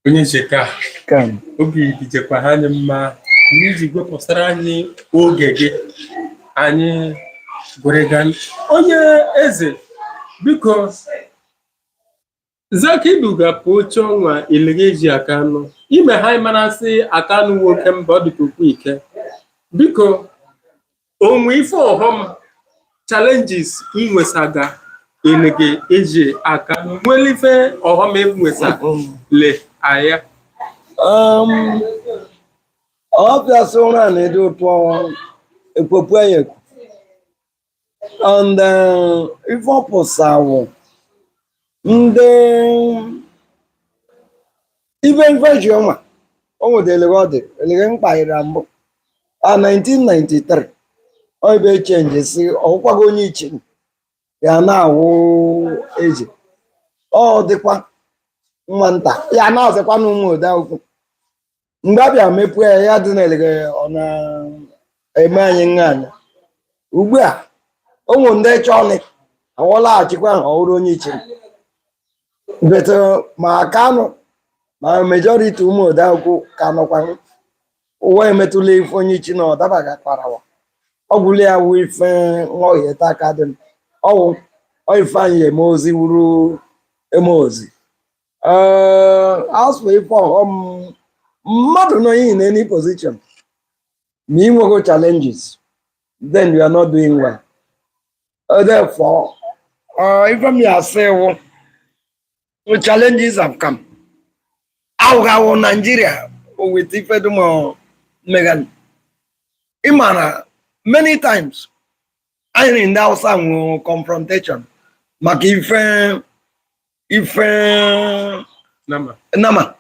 Onye jeka Ken. Obi dijekwa ha anyị mma n'iji gwepụtara anyị oge gị anyị gwere onye eze. Biko zaka iduga pụ oche ọnwa ileghe eji aka anụ ime ha marasị aka anụ nwoke mba ọ dịka okwu ike. Biko onwe ife ọghọm challenges inwesaga elege eji aka nwere ife ọghọm enwesa le aya? Ọ bịasị ụra na-ede ụtọ ekpopụ ya ekwu and ife ọpụsawụ ndị ibe ife ji ọnwa o nwere elege ọ dị elege mkpaghịra mbụ a 1993 ọ ibe change si ọwụkwago onye iche ya na-awụ eji ọ dịkwa nwa nta ya na-azịkwa na ụmụ ode akwụkwọ mgbe a bịa mepụ ya ya dị n'elege ọ na-eme anyị nha anya ugbu a ụmụ ndị chọọnị awọlaghachikwa ha ọhụrụ onye iche bete ma kanụ ma majority ụmụ ode akwụkwọ ka nọkwa ụwa emetụla ife onye ichi na ọdabaga kparawa ọgwụla ya wụ ife nghọghịta aka dị m ọwụ ife anyị eme ozi wuru eme ozi ee asụ ife ọghọm mmadụ nọ in any position ma ị nwego challenges, then you are not doing well. Therefore, ife m ya asị wụ challenges have come awụghawụ Nigeria with ife dum megan ịma na many times anyị na ndị Hausa nwere confrontation maka ife ife nama. Nama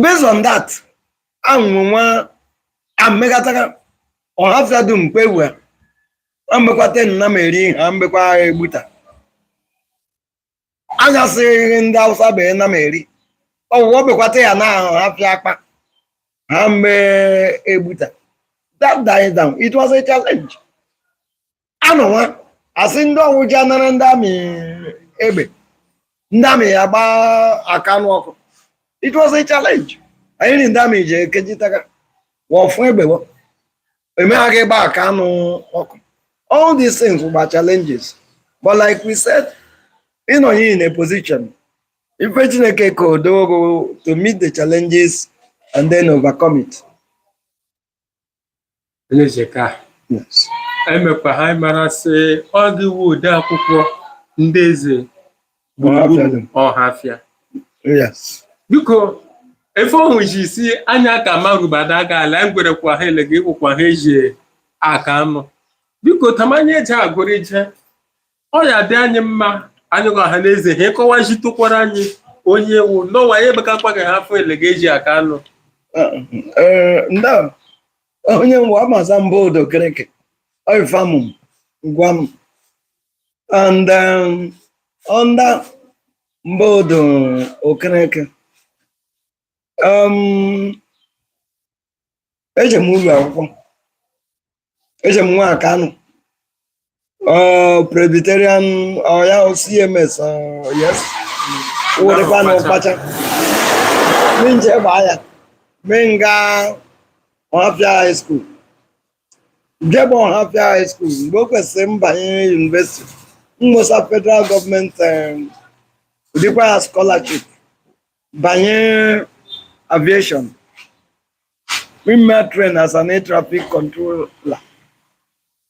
based on that anwụ nwa amegatara ọhafịa dum kpewe amekwata nna m eri ha mbekwa egbuta anyasịghị ndị Hausa bee na m eri. Ọwụwa bekwata ya na ahụ ha pịa akpa ha mee egbuta. That died down. It was a challenge. Anọ nwa asị ndị ọwụji anara ndị amị egbe, ndị amị ya gbaa akanụ ọkụ. It was a challenge. Anyị ri ndị amị ji ekejitaga wọfụ egbe wọ emeghaghị gba akanụ ọkụ. All these things were challenges, but like we said, ịnọnye in a position ife Chineke ka odogo to meet the challenges and then overcome it. Onye jeka. Yes. Emekwa ha mara sị ọ dịwo ode akwụkwọ ndị eze gburugburu Ọhafịa. Yes. Biko, efe ohun ji si anya ka marubada ga ala ngwerekwa ha elega ịkwụkwa ha eji aka anụ. Biko, tamanye eji agụrụ ije ọ ya dị anyị mma, anyị gwa ha n'eze ha ịkọwazitụkwara anyị onye ewu n'ọnwa ya ebekakwa gị ha afọ elega eji aka anụ. Ndị onye mbụ amaza mbụ odo kereke oifamum gwa m and under mbodo Okereke, eje m ụlọ akwụkwọ, eje m nwa Akanụ Presbyterian ya CMS, yes, wụdịkwa na Ụkpacha minje gbaa ya mee nga Ọhafịa High School, jebe Ọhafịa High School. Mgbe o kwesịrị mbanye university, mmosa federal gọọmenti dịkwa ya scholarship banye aviation. Women trained as an air traffic controller.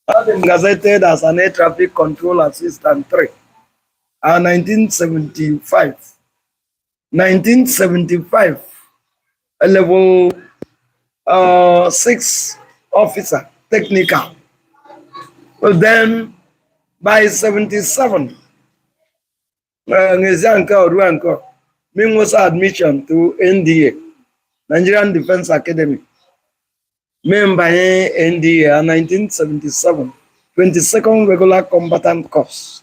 I've been gazetted as an air traffic control assistant 3 1975. 1975, a level 6 officer, technical. But then by 77, n'ezie nke ọrụ nke me nwesa admission to NDA, Nigerian Defence Academy. Me mbanye NDA 1977, 22nd Regular Combatant Course.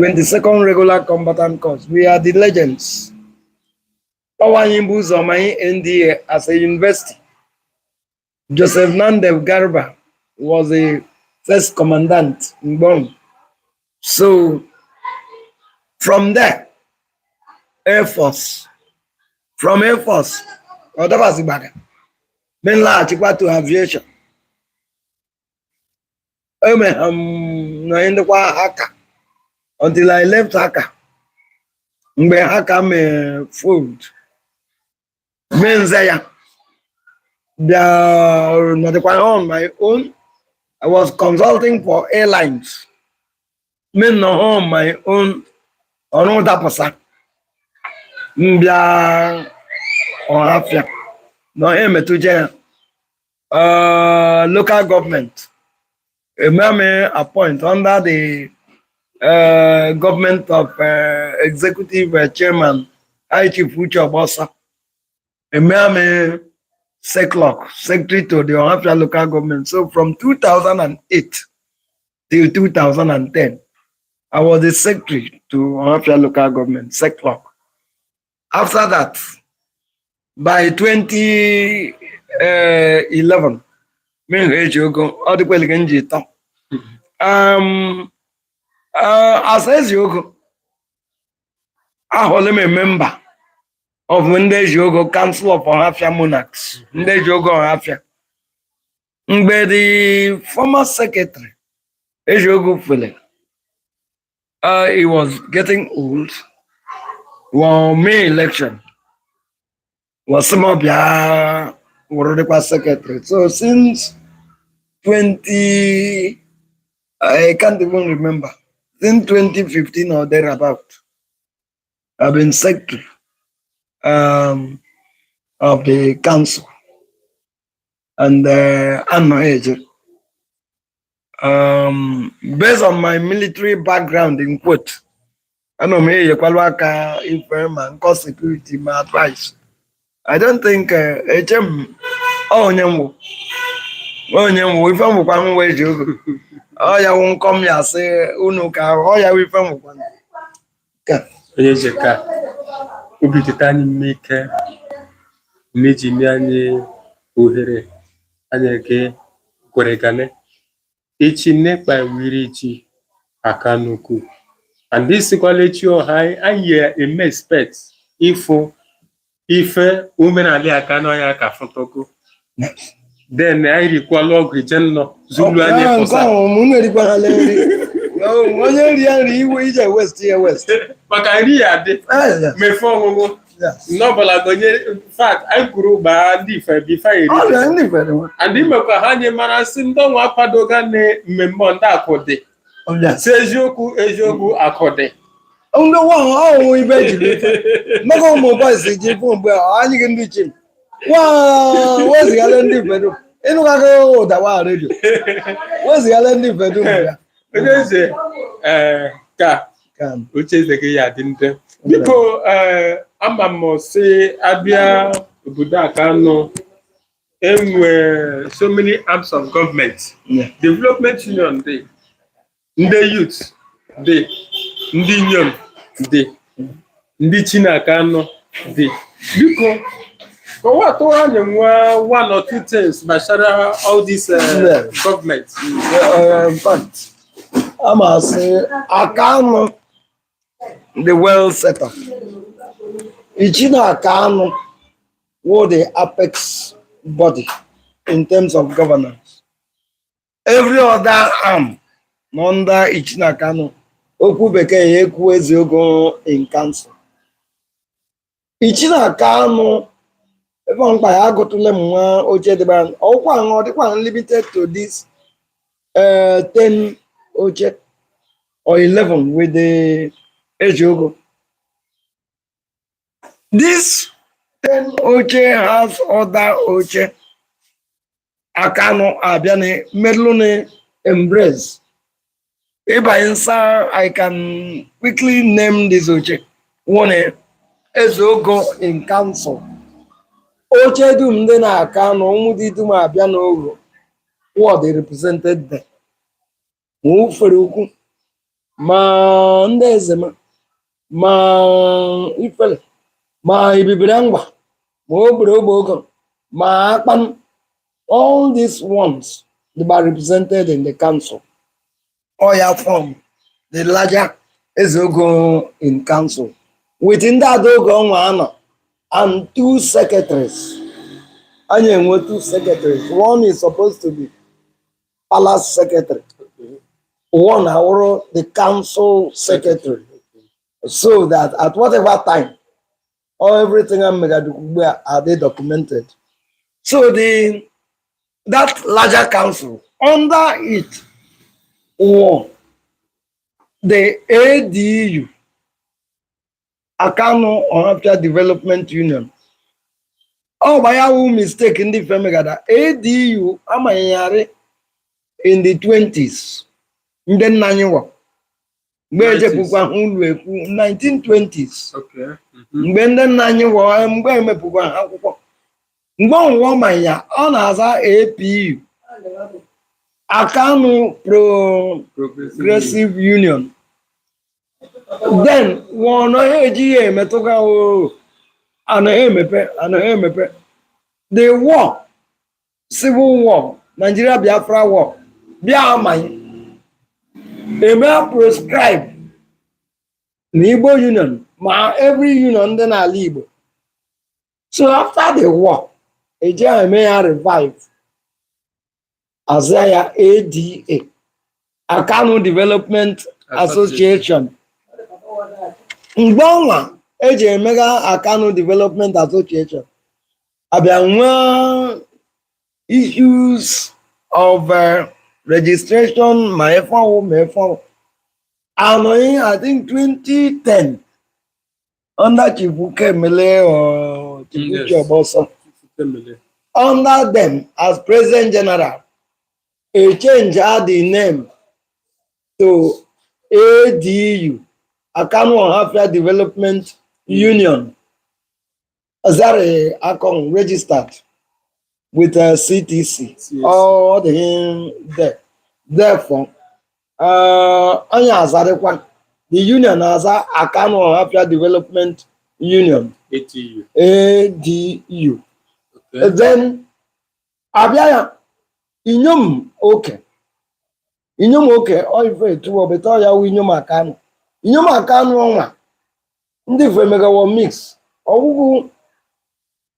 22nd Regular Combatant Course. We are the legends. Ọwa anyị bụ ụzọ manye NDA as a university. Joseph Nandev Garba was the first commandant in. So from there, Air Force. From Air Force, ọ dabazigbaga. Me nlaghachikwa to aviation. Eme na ndịkwa haka until I left haka. Mgbe haka mee fold, mee nze ya bịa nọdịkwa on my own. I was consulting for airlines. Me nọ on my own, ọrụ dapụsa. M bịa Ọhafịa na ọha emetụje ya local government eme appoint under the government of executive chairman, High Chief Uche Ogbosa, eme SECLOC, secretary to the Ohafia local government. So from 2008 till 2010, I was the secretary to Ohafia local government, SECLOC. After that, by 2011, me eji ogo ọ dịkwa elege nji tọ as ezi ogo, ahụla m a member of ndị eji ogo Council of Ohafia Monarchs, ndị eji ogo Ohafia. Mgbe the former secretary eji ogo fele, he was getting old, well, May election was some bịa wụrụ dịkwa secretary. So since 20, I can't even remember, since 2015 or thereabout, I've been secretary of the council and anọ eje based on my military background, in quote, anọ m eyekwalụ aka ife ma nkọ security ma advice. I don't think eche m ọ onye nwụ onye nwụ ife nwụkwa nwa eji ogo ọ ya wụ nkọ m ya sị unu ka ọ ya wụ ife nwụkwa ka. Onye jeka. Obi dịta anyị mma ike na iji nye anyị ohere anyị ege gweregane echi nnekpa wiri ji aka nnukwu and isikwala echi ọha anyị eme expect ịfụ ife omenala aka n'ọnya ka fụtọgo. Then anyị rikwala ọgwụ ije nnọ zulu anyị Nke pụsa. Ahụ mụ na-erikwarala nri. Onye rie nri iwe ije west ya west. Maka nri ya dị mefe ọṅụṅụ n'ọbụla gonye. In fact, anyị kwuru gbaa ndị ife bife eri. Ọ bịa ndị fere nwa. And imekwa ha nye mara sị ndị ọnwa akwadoga na mmemme ndị akụ dị. Si eziokwu eziokwu, akụ dị. Ndị nwa ọhụụ ibe jiri ife maka ụmụ boys ji fụ mgbe anyị gị ndị chim wa wezigala ndị fedu ịnụgago ụda wa redio wezigala ndị fedu mgbe ya. Onye eze, ee, ka ka oche eze gị ya dị ndị biko. Ee, ama m sị abịa obodo a ka nọ enwe so many arms of government. Development union dị, ndị youth dị, ndị inyom dị, ndị chinaka anọ dị. Biko kọwatụrụ anyị nwa one or two things gbasara all these government. In fact, a ma sị Akanu the well set up. Ichina Akanu wụ the apex body in terms of governance. Every other arm nọ under Ichina Akanu. Okwu bekee ya ekwu eziokwu in council. Ichina Akanu ebe mkpa ya agụtụle m nwa oche dịbara ọkwa ahụ ọ dịkwa limited to this 10 oche or 11 with the Ejogo. This 10 oche has other oche. Akanu abịa medlụ embrace. If I answer, I can quickly name this oche. One, Ezeogo in council. Oche dum dị na Akanu, ụmụ dị dum abịa n'ogo. What they represented there. Ma ufere ukwu, ma ndị eze ma, ma ifele, ma ibibiri ngwa, ma ogbere ogbe ogo, ma akpan. All these ones, they were represented in the council. Oya form the larger Ezeogo in council. Within that ogo ọnwa anọ and two secretaries. Anyị enwe two secretaries. One is supposed to be palace secretary. One awụrụ the council secretary. So that at whatever time, all everything I'm ugbu a are they documented. So the that larger council, under it were the ADU, Akanu Ohafia Development Union. Ọ bụ ya wụ mistake ndị femegada ADU amanyegharị in the 20s. Ndị nna anyị wọ mgbe ejepụkwa ha ụlọ ekwu 1920s. Mgbe ndị nna anyị wọ mgbe emepụkwa ha akwụkwọ mgbe ọnwụwọ ma ya ọ na-aza APU, Akanu Progressive Union. Then wọ́n anaghị eji ya emetụga o anaghị emepe anaghị emepe. The war, civil war, Nigeria Biafra war bịa amanye eme proscribe na Igbo Union ma every union dị n'ala Igbo. So after the war, eji eme ya revive, aza ya ADA, Akanu Development Association. Mgbe ọnwa eji emega Akanu Development Association abịa nwee issues of registration ma efọwụ ma efọwụ anọghị. I think 2010 under Chief Ukemele or Chief Uche Oboso, under them as President General, a change had the name to ADU, Akanu Ohafia Development Union. Azare Akon registered with CTC. CAC. All the him there. Therefore, anyị azarịkwa the union aza Akanu Ohafia Development Union. ATU. ADU. Okay. Then abịa ya inyom oke, inyom oke ọ ife etuwo beta ọ ya wụ inyom Akanụ, inyom Akanụ ọnwa ndị ife megawo mix ọgwụgwụ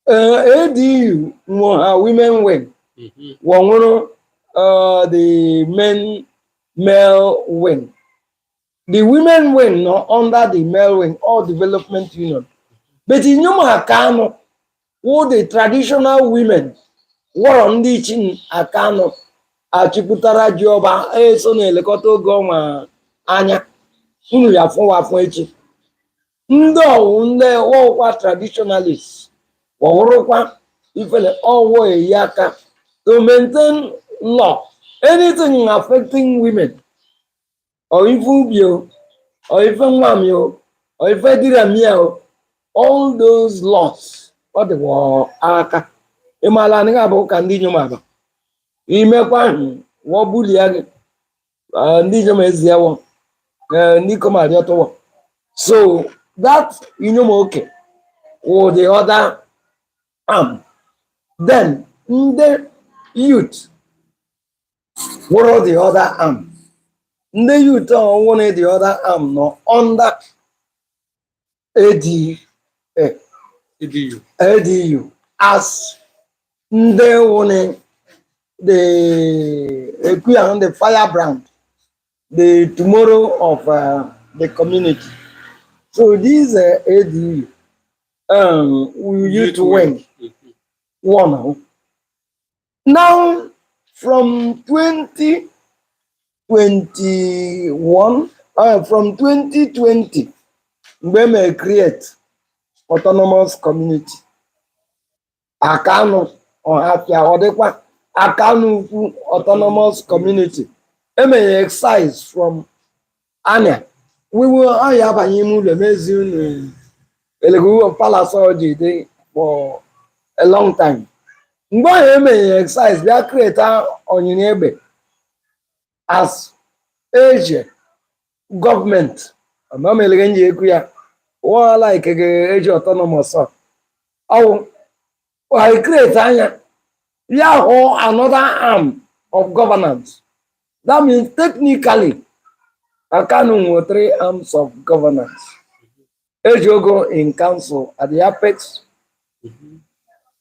ADU nwe ha women wing, wọ nwụrụ the men male wing. The women wing nọ under the male wing, all development union, but inyom Akanụ wụ the traditional women wọrọ ndị ichi Akanụ achịpụtara ji ọba eso na-elekọta oge ọnwa anya unu ya fụwa afụ echi. Ndị ọwụ ndị ọwụkwa traditionalists wọwụrụkwa ifele ọwụ eyi aka to maintain law, anything affecting women or ife ubi o or ife nwami o or ife diramia o, all those laws ọ dịwa aka ịmala anaghị abụ ka ndị inyom aba imekwa ahụ wọ bulie gị. Ah, ndị inyom eziewọ, ndị ikom arịọtụwọ. So that inyom oke wụ the other arm. Then ndị youth wụrụ the other arm. Ndị youth ọwụrụ the other arm nọ under AD, ADU. ADU as ndị wụrụ the ekwu the firebrand, the tomorrow of the community. So this ADU youth wing one. Now from 2021, from 2020, mgbe e create autonomous community Akanụ Ọhafịa, ọ dịkwa Akanụ Ukwu autonomous community, emere excise from anya wiwu ọya abanye ime ụlọ emezi unu elego palace ọji dị for a long time. Mgbe ahụ emere excise bịa create Onyinye Egbe as eje gọọmenti amameleghe nji ekwu ya wala like eji autonomous ọwụ I create anya ya hụ another arm of governance. That means technically Akanu nwere three arms of governance: Ezeogo in council at the apex,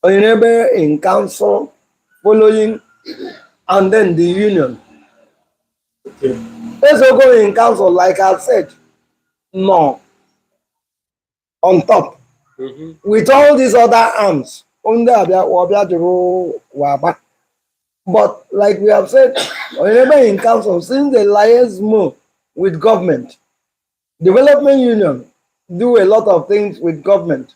Onyinebe in council following, and then the union. Ezeogo in council, like I said, no on top with all these other arms. Ndị abịa ọbịa jụrụ waba, but like we have said, Onyinebe in council, since they liaise more with government, development union do a lot of things with government,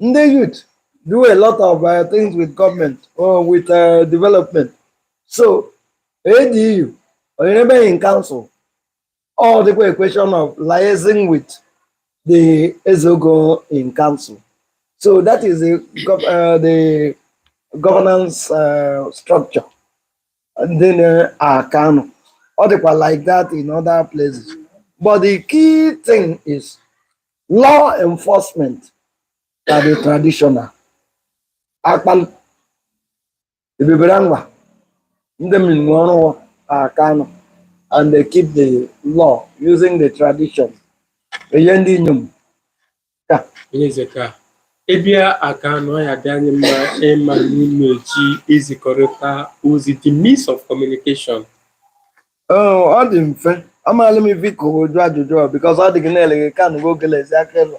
ndị youth do a lot of things with government or with development. So ADU, Onyinebe in council, all the question of liaising with the Ezeogo in council. So that is the governance structure. And then Akanu, or they were like that in other places. But the key thing is law enforcement are the traditional. Akpan, Ibibirangwa, ndị mmiri ọrụ Akanu, and they keep the law using the tradition. Ihe ndị inyom. Ka. Onye eze ka ịbịa Akanụ ọ ya dị anyị mma ịma n'ime eji ezikọrịta ozi, the means of communication. Ọ dị mfe. Amaala m ife ka oju ajụjụ a because ọ dị gị na-eleghị ka nụgo ogelezi aka ịlụ.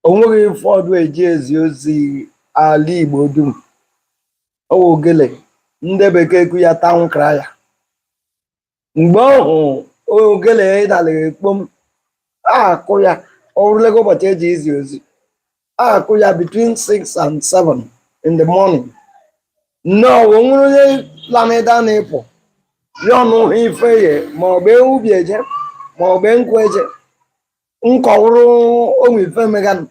O nweghị ụfọdụ eji ezi ozi ala Igbo dum. Ọ wụ ogele ndị bekee kwu ya town crier. Mgbe ọ hụ ogele ịdalịghị kpom akụ ya ọ bụrụlego ụbọchị eji izi ozi akụ ya between 6 and 7 in the morning. Nnọọ o nwere onye planeda na-ịpụ ya ọnụ hụ ife ye ma ọ bụ ewu bi eje ma ọ bụ nkwu eje nkọwụrụ onwe ife meganụ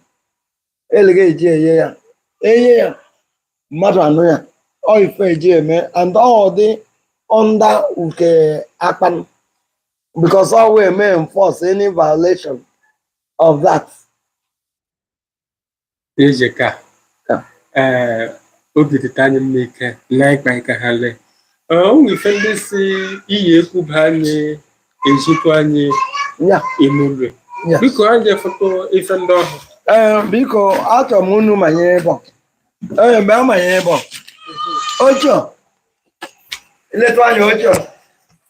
elega eji eye ya eye ya mmadụ anụ ya ọ ife eji eme and ọ dị under uke akpan because ọ wee eme enforce any violation. of that. Ejeka. Ee, obi dịta anyị mma ike na ịkpa ike ha lee. O nwere ife ndị si iyi ekwuba anyị ejikwa anyị emume. Biko, anyị ga-efoto ife ndị ọhụụ. Ee, biko, achọrọ m unu manye ebe a. Ee, mgbe a manye ebe a, oche a, iletụ anya oche a,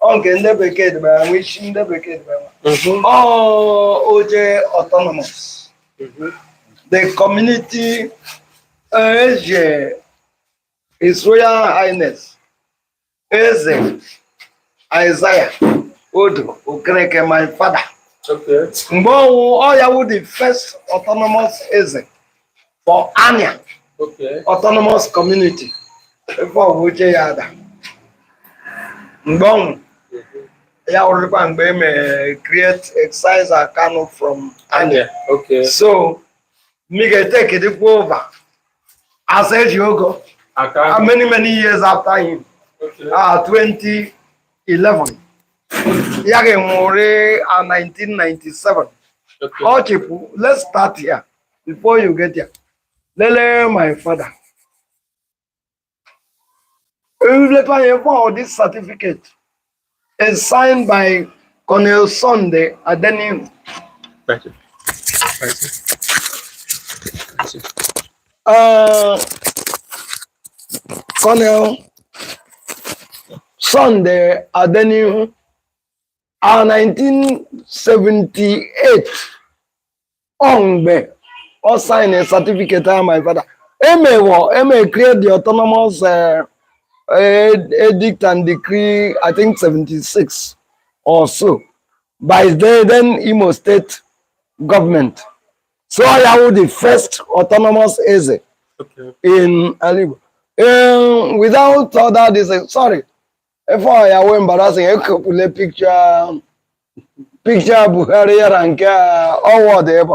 ọ nke ndị bekee debere nwe isi ndị bekee debere nwe. Ọ oche autonomous. The community eze, His Royal Highness Eze Isaiah Odo Okereke, my father. Mgbe ọwụ ọ ya wụ the first autonomous eze for Ania autonomous community. Ife ọ bụ oche ya ada. Mgbe ọ nwụ ya wụrụkwa mgbe e mere create excise Akanu from Ania. So me ga take dịkwa over as eji ogo Aka. Many many years after him, 2011 ya ga-enwere 1997. Ọ chịpụ. Let's start here before you get here. Lele my father. Later anya for this certificate is signed by Colonel Sunday Adeniyi. Thank you. Thank you. Thank you. Colonel Sunday Adeniyi, 1978 ọ mgbe ọ sign a certificate ahụ my father emewo eme create the autonomous edict and decree, I think 76 or so, by the then Imo State government. So ya wụ the first autonomous eze in Alaigbo. Without other this, sorry, if I ya wụ embarrassing, ekopule picture Buhari yara nke a ọwọd ebe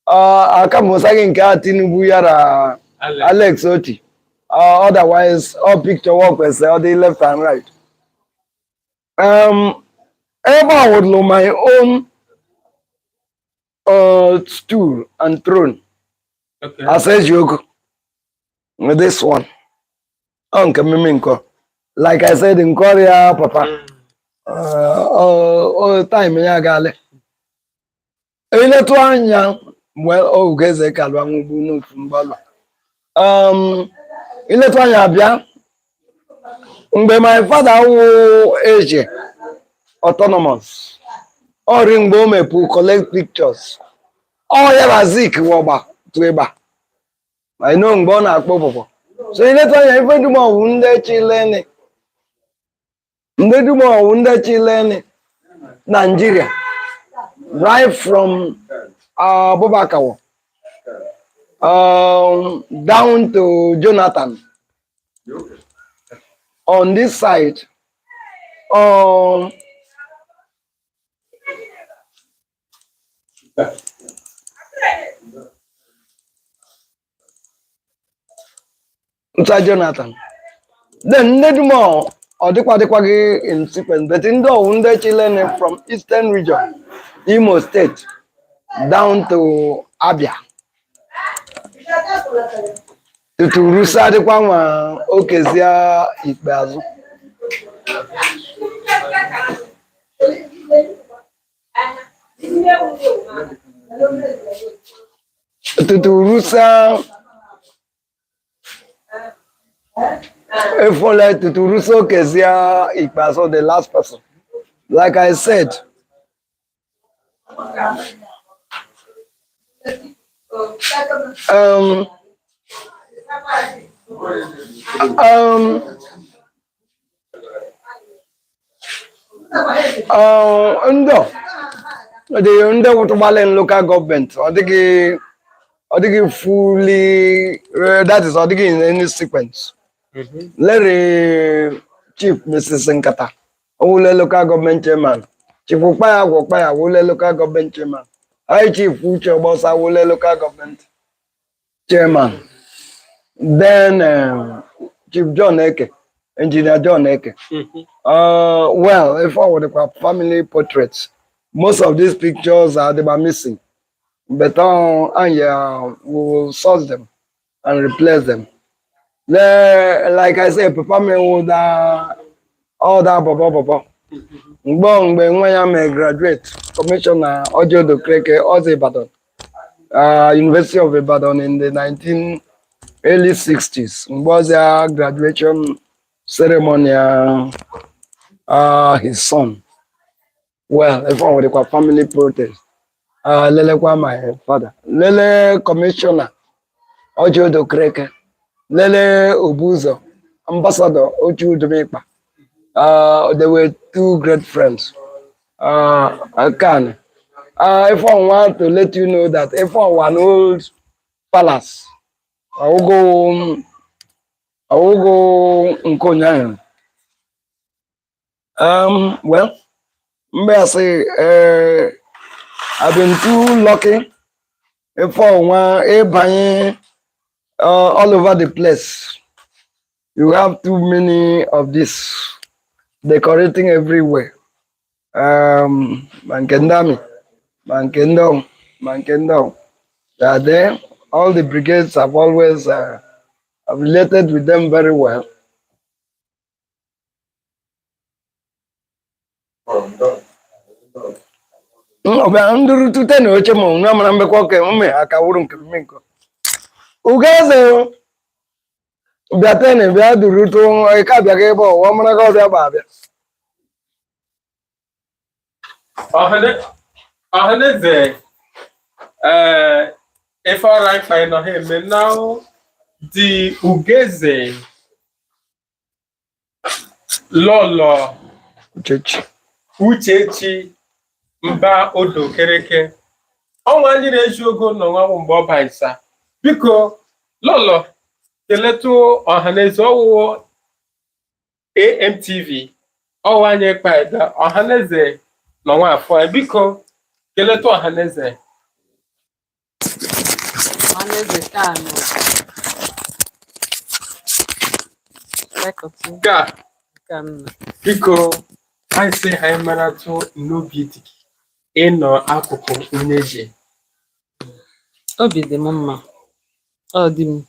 a aka musa gị nke a Tinubu yara Alex. Alex Oti. Otherwise, all picture work kwesịrị ọ dị left and right. Ebe a wụlụ my own stool and throne as Ejioko. With this one. Ọ nke mmemme nkọ. Like I said, nke ọrịa papa. Time ya agaala. Iletụ anya, well, oge eze kalụ anwụgbu n'otu mgbalụ. Iletụ anya abịa mgbe my father wụ eze autonomous ọrị mgbe o mepụ collect pictures ọ ya na Zik wọgba tụ ịgba. I know mgbe ọ na-akpọ pọpọ. So iletụ anya ife dum ọwụ ndị chileni, ndị dum ọwụ ndị chileni Nigeria, right from Abubakar down to Jonathan. On this side, Nta Jonathan. Then ndị dum ọ dịkwa dịkwa gị in sequence, but ndị ọwụ ndị chileni from Eastern Region, Imo State, down to Abia. Tutu rusa dịkwa nwa okezie ikpeazụ. Tutu rusa efole tutu rusa okezie ikpeazụ, the last person. Like I said, ndị ọ dị ndị wụtụgbalị local government ọ dịghị fully, that is, ọ dịghị in any sequence. Larry Chief Mrs. Nkata owule local government chairman, Chief Ukpaya Gwokpaya wule local government chairman, High Chief Uche Ogbosa wule local government chairman, then Chief John Eke, Engineer John Eke. Well, if I were the family portraits, most of these pictures are they were missing. But and yeah, we will source them and replace them. Like I say, papa me wụ da all that papa papa. Mgbe nwa ya mee graduate, Commissioner Ojo Okereke, Ozo Ibadan, University of Ibadan in the 19 early 60s. Mgbe ọzọ graduation ceremony, his son. Well, if I would family protest. Lelekwa my father. Lele Commissioner Ojo Okereke. Lele Obuzo, Ambassador Ochu Udumikpa. They were two great friends. I can. If I want to let you know that if I want old palace, I will go. I will go Nkonya. Well, may I say, I've been too lucky. If I want a all over the place, you have too many of this decorating everywhere. Ma nke ndị army, ma nke ndị ọrụ, ma nke ndị ọrụ. They are there. All the brigades have always related with them very well. Ọbịa nduru tute na oche ma nwa mara mbekwa ka mme aka wuru nke mme nke. Ugeze bịa tene bịa duru tụ ike abịaghị ebe ọwa mara ka ọbịa gba abịa. Ọhaneze, ife ọra ife anyị nọ ha eme now, the Ugeze Lọlọ Uchechi. Uchechi Mba Odokereke. Ọnwa anyị na-eji ogo nọ nwa mgbe ọ baisa. Biko, Lọlọ, keletụ ọhaneze ọwụwụ AMTV. Ọwa anyị kpaida ọhaneze nọ nwa afọ anyị. Biko, keletụ ọhaneze. Ọhaneze Kanu. Lekọtụ Ka Kanu. Biko, anyị sị anyị maratụ n'obi dị gị ịnọ akụkụ onye ji. Obi dị m mma. Ọ dị m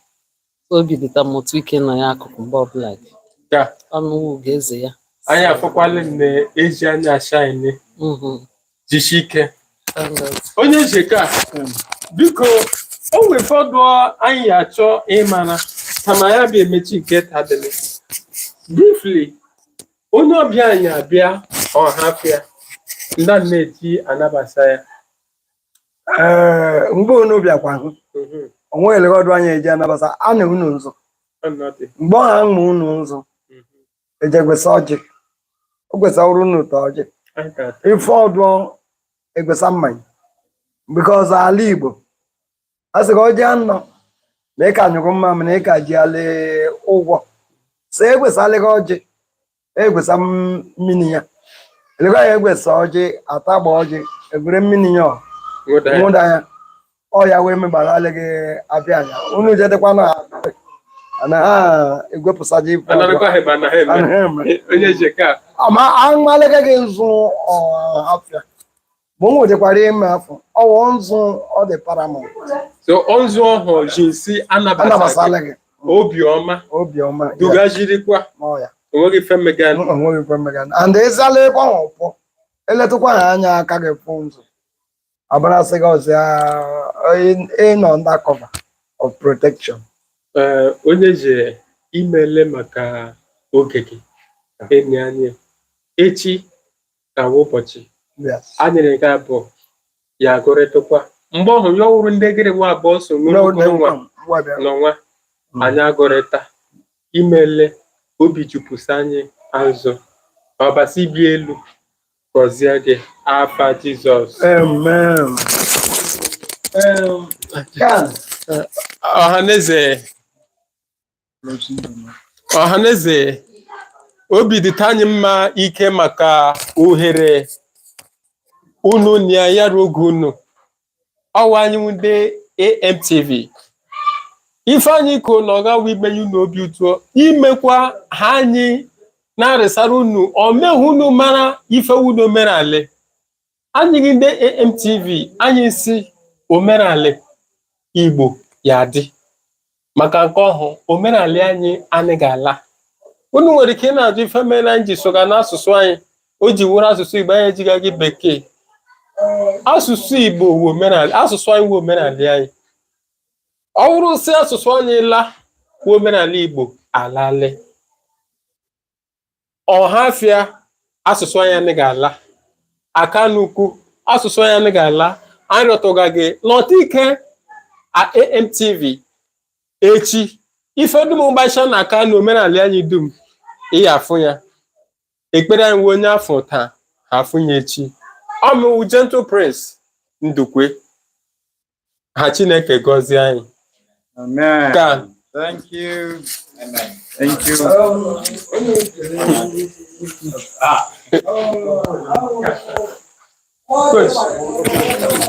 obi dịta m otu ike nọ ya akụkụ mgbe ọbụla gị. Ka Ọnụ Ugeze ya. Anyị afụkwala na eji anya shine jishi ike. Thank God. Onye ji ka biko, o nwere ụfọdụ anyị achọ ịmara kama ya bịa emechi nke tadịlị. Briefly, onye ọbịa anyị abịa ọhafịa ndị a na-eji anabasa ya. Ee, mgbe unu bịakwa hụ, onwe elegodu anyị eji anabasa a na unu nzọ. Ọnọdụ. Mgbe ọha mma unu nzọ, eje gwesa ọjị. O gwesa ọrụ unu ụtọ ọjị. Anyị ga-ata. Ife ọdụ egwesa mmanya. Because ala Igbo, a sị ka ọjị anọ na ịka anyụkụ mma mana ịka ji ala ụgwọ. So egwesala gị ọjị, egwesa mmiri ya. Elekwa ya egwesa ọjị, atagba ọjị, egwere mmiri ya ọ. Nwụda ya. Nwụda ya. Ọ ya wee megbara gị abịa anya. Unu jedekwa na na ha egwepụsaji ife ọjọọ. Anarakwa ha ebe anaghị eme. Anaghị eme. Onye ji ka Ama amaleke gị nzụ ọhafịa. Ma o nwetekwara ime afọ. Ọwụ nzụ ọ dị paramount. So nzu ọhụ ji nsi anabasa Anabasala gị. gị. Obiọma Obiọma. Ya, dugajirikwa ọ ya. onweghị ife mmegan. Onweghị ife mmega. And ịzala ebe ahụ pụọ. Eletụkwa ha anya aka gị pụ nzụ. Abarasị gị ọzọ ya, ịnọ under cover of protection. Ee, onye ji imele maka oge gị enyi anyị echi ka wụ ụbọchị Yes. anyị na-aga abụọ ya agụrịtụkwa mgbe ọhụ ya ọwụrụ ndị gịrị nwa abụọ so No, n'ụlọ nwa nwa bịa. n'ọnwa anyị agụrịta imele obi jupụsa anyị azụ ọbasi bi elu gọzie gị afa Jizọs. Amen. Can. Ọhaneze, ọhaneze, obi dịta anyị mma ike maka ohere unu na ya ruo oge unu ọwa anyị ndị AMTV ifeanyị ko na ọgawa imenye unu obi ụtọ imekwa ha anyị na-arịsara unu omehụ unu mara ife unu mere ale anyị gị ndị AMTV anyị si Omenala Igbo ya dị maka nke ọhụ omenala anyị anaghị ala. Unu nwere ike ị na-ajụ ife mere anyị ji soga n'asụsụ anyị o ji wụrụ asụsụ Igbo, anyị ejigaghị bekee. Asụsụ Igbo wụ omenala, asụsụ anyị wụ omenala anyị. Ọ bụrụ sị asụsụ anyị la wụ omenala Igbo alale. Ọhafịa, asụsụ anyị anaghị ala. Akanu Ukwu, asụsụ anyị anaghị ala. Anyị rịọtụga gị nọta ike a AMTV echi, ife dum gbacha na Akanu omenala anyị dum ị ya afụ ya. Ekpere anyị wụ onye afọ taa ha afụ ya echi. Ọmụwụ Gentle Prince Ndukwe. Ha Chineke gọzie anyị. Amen. Ka Thank you. Amen. Thank you. Good.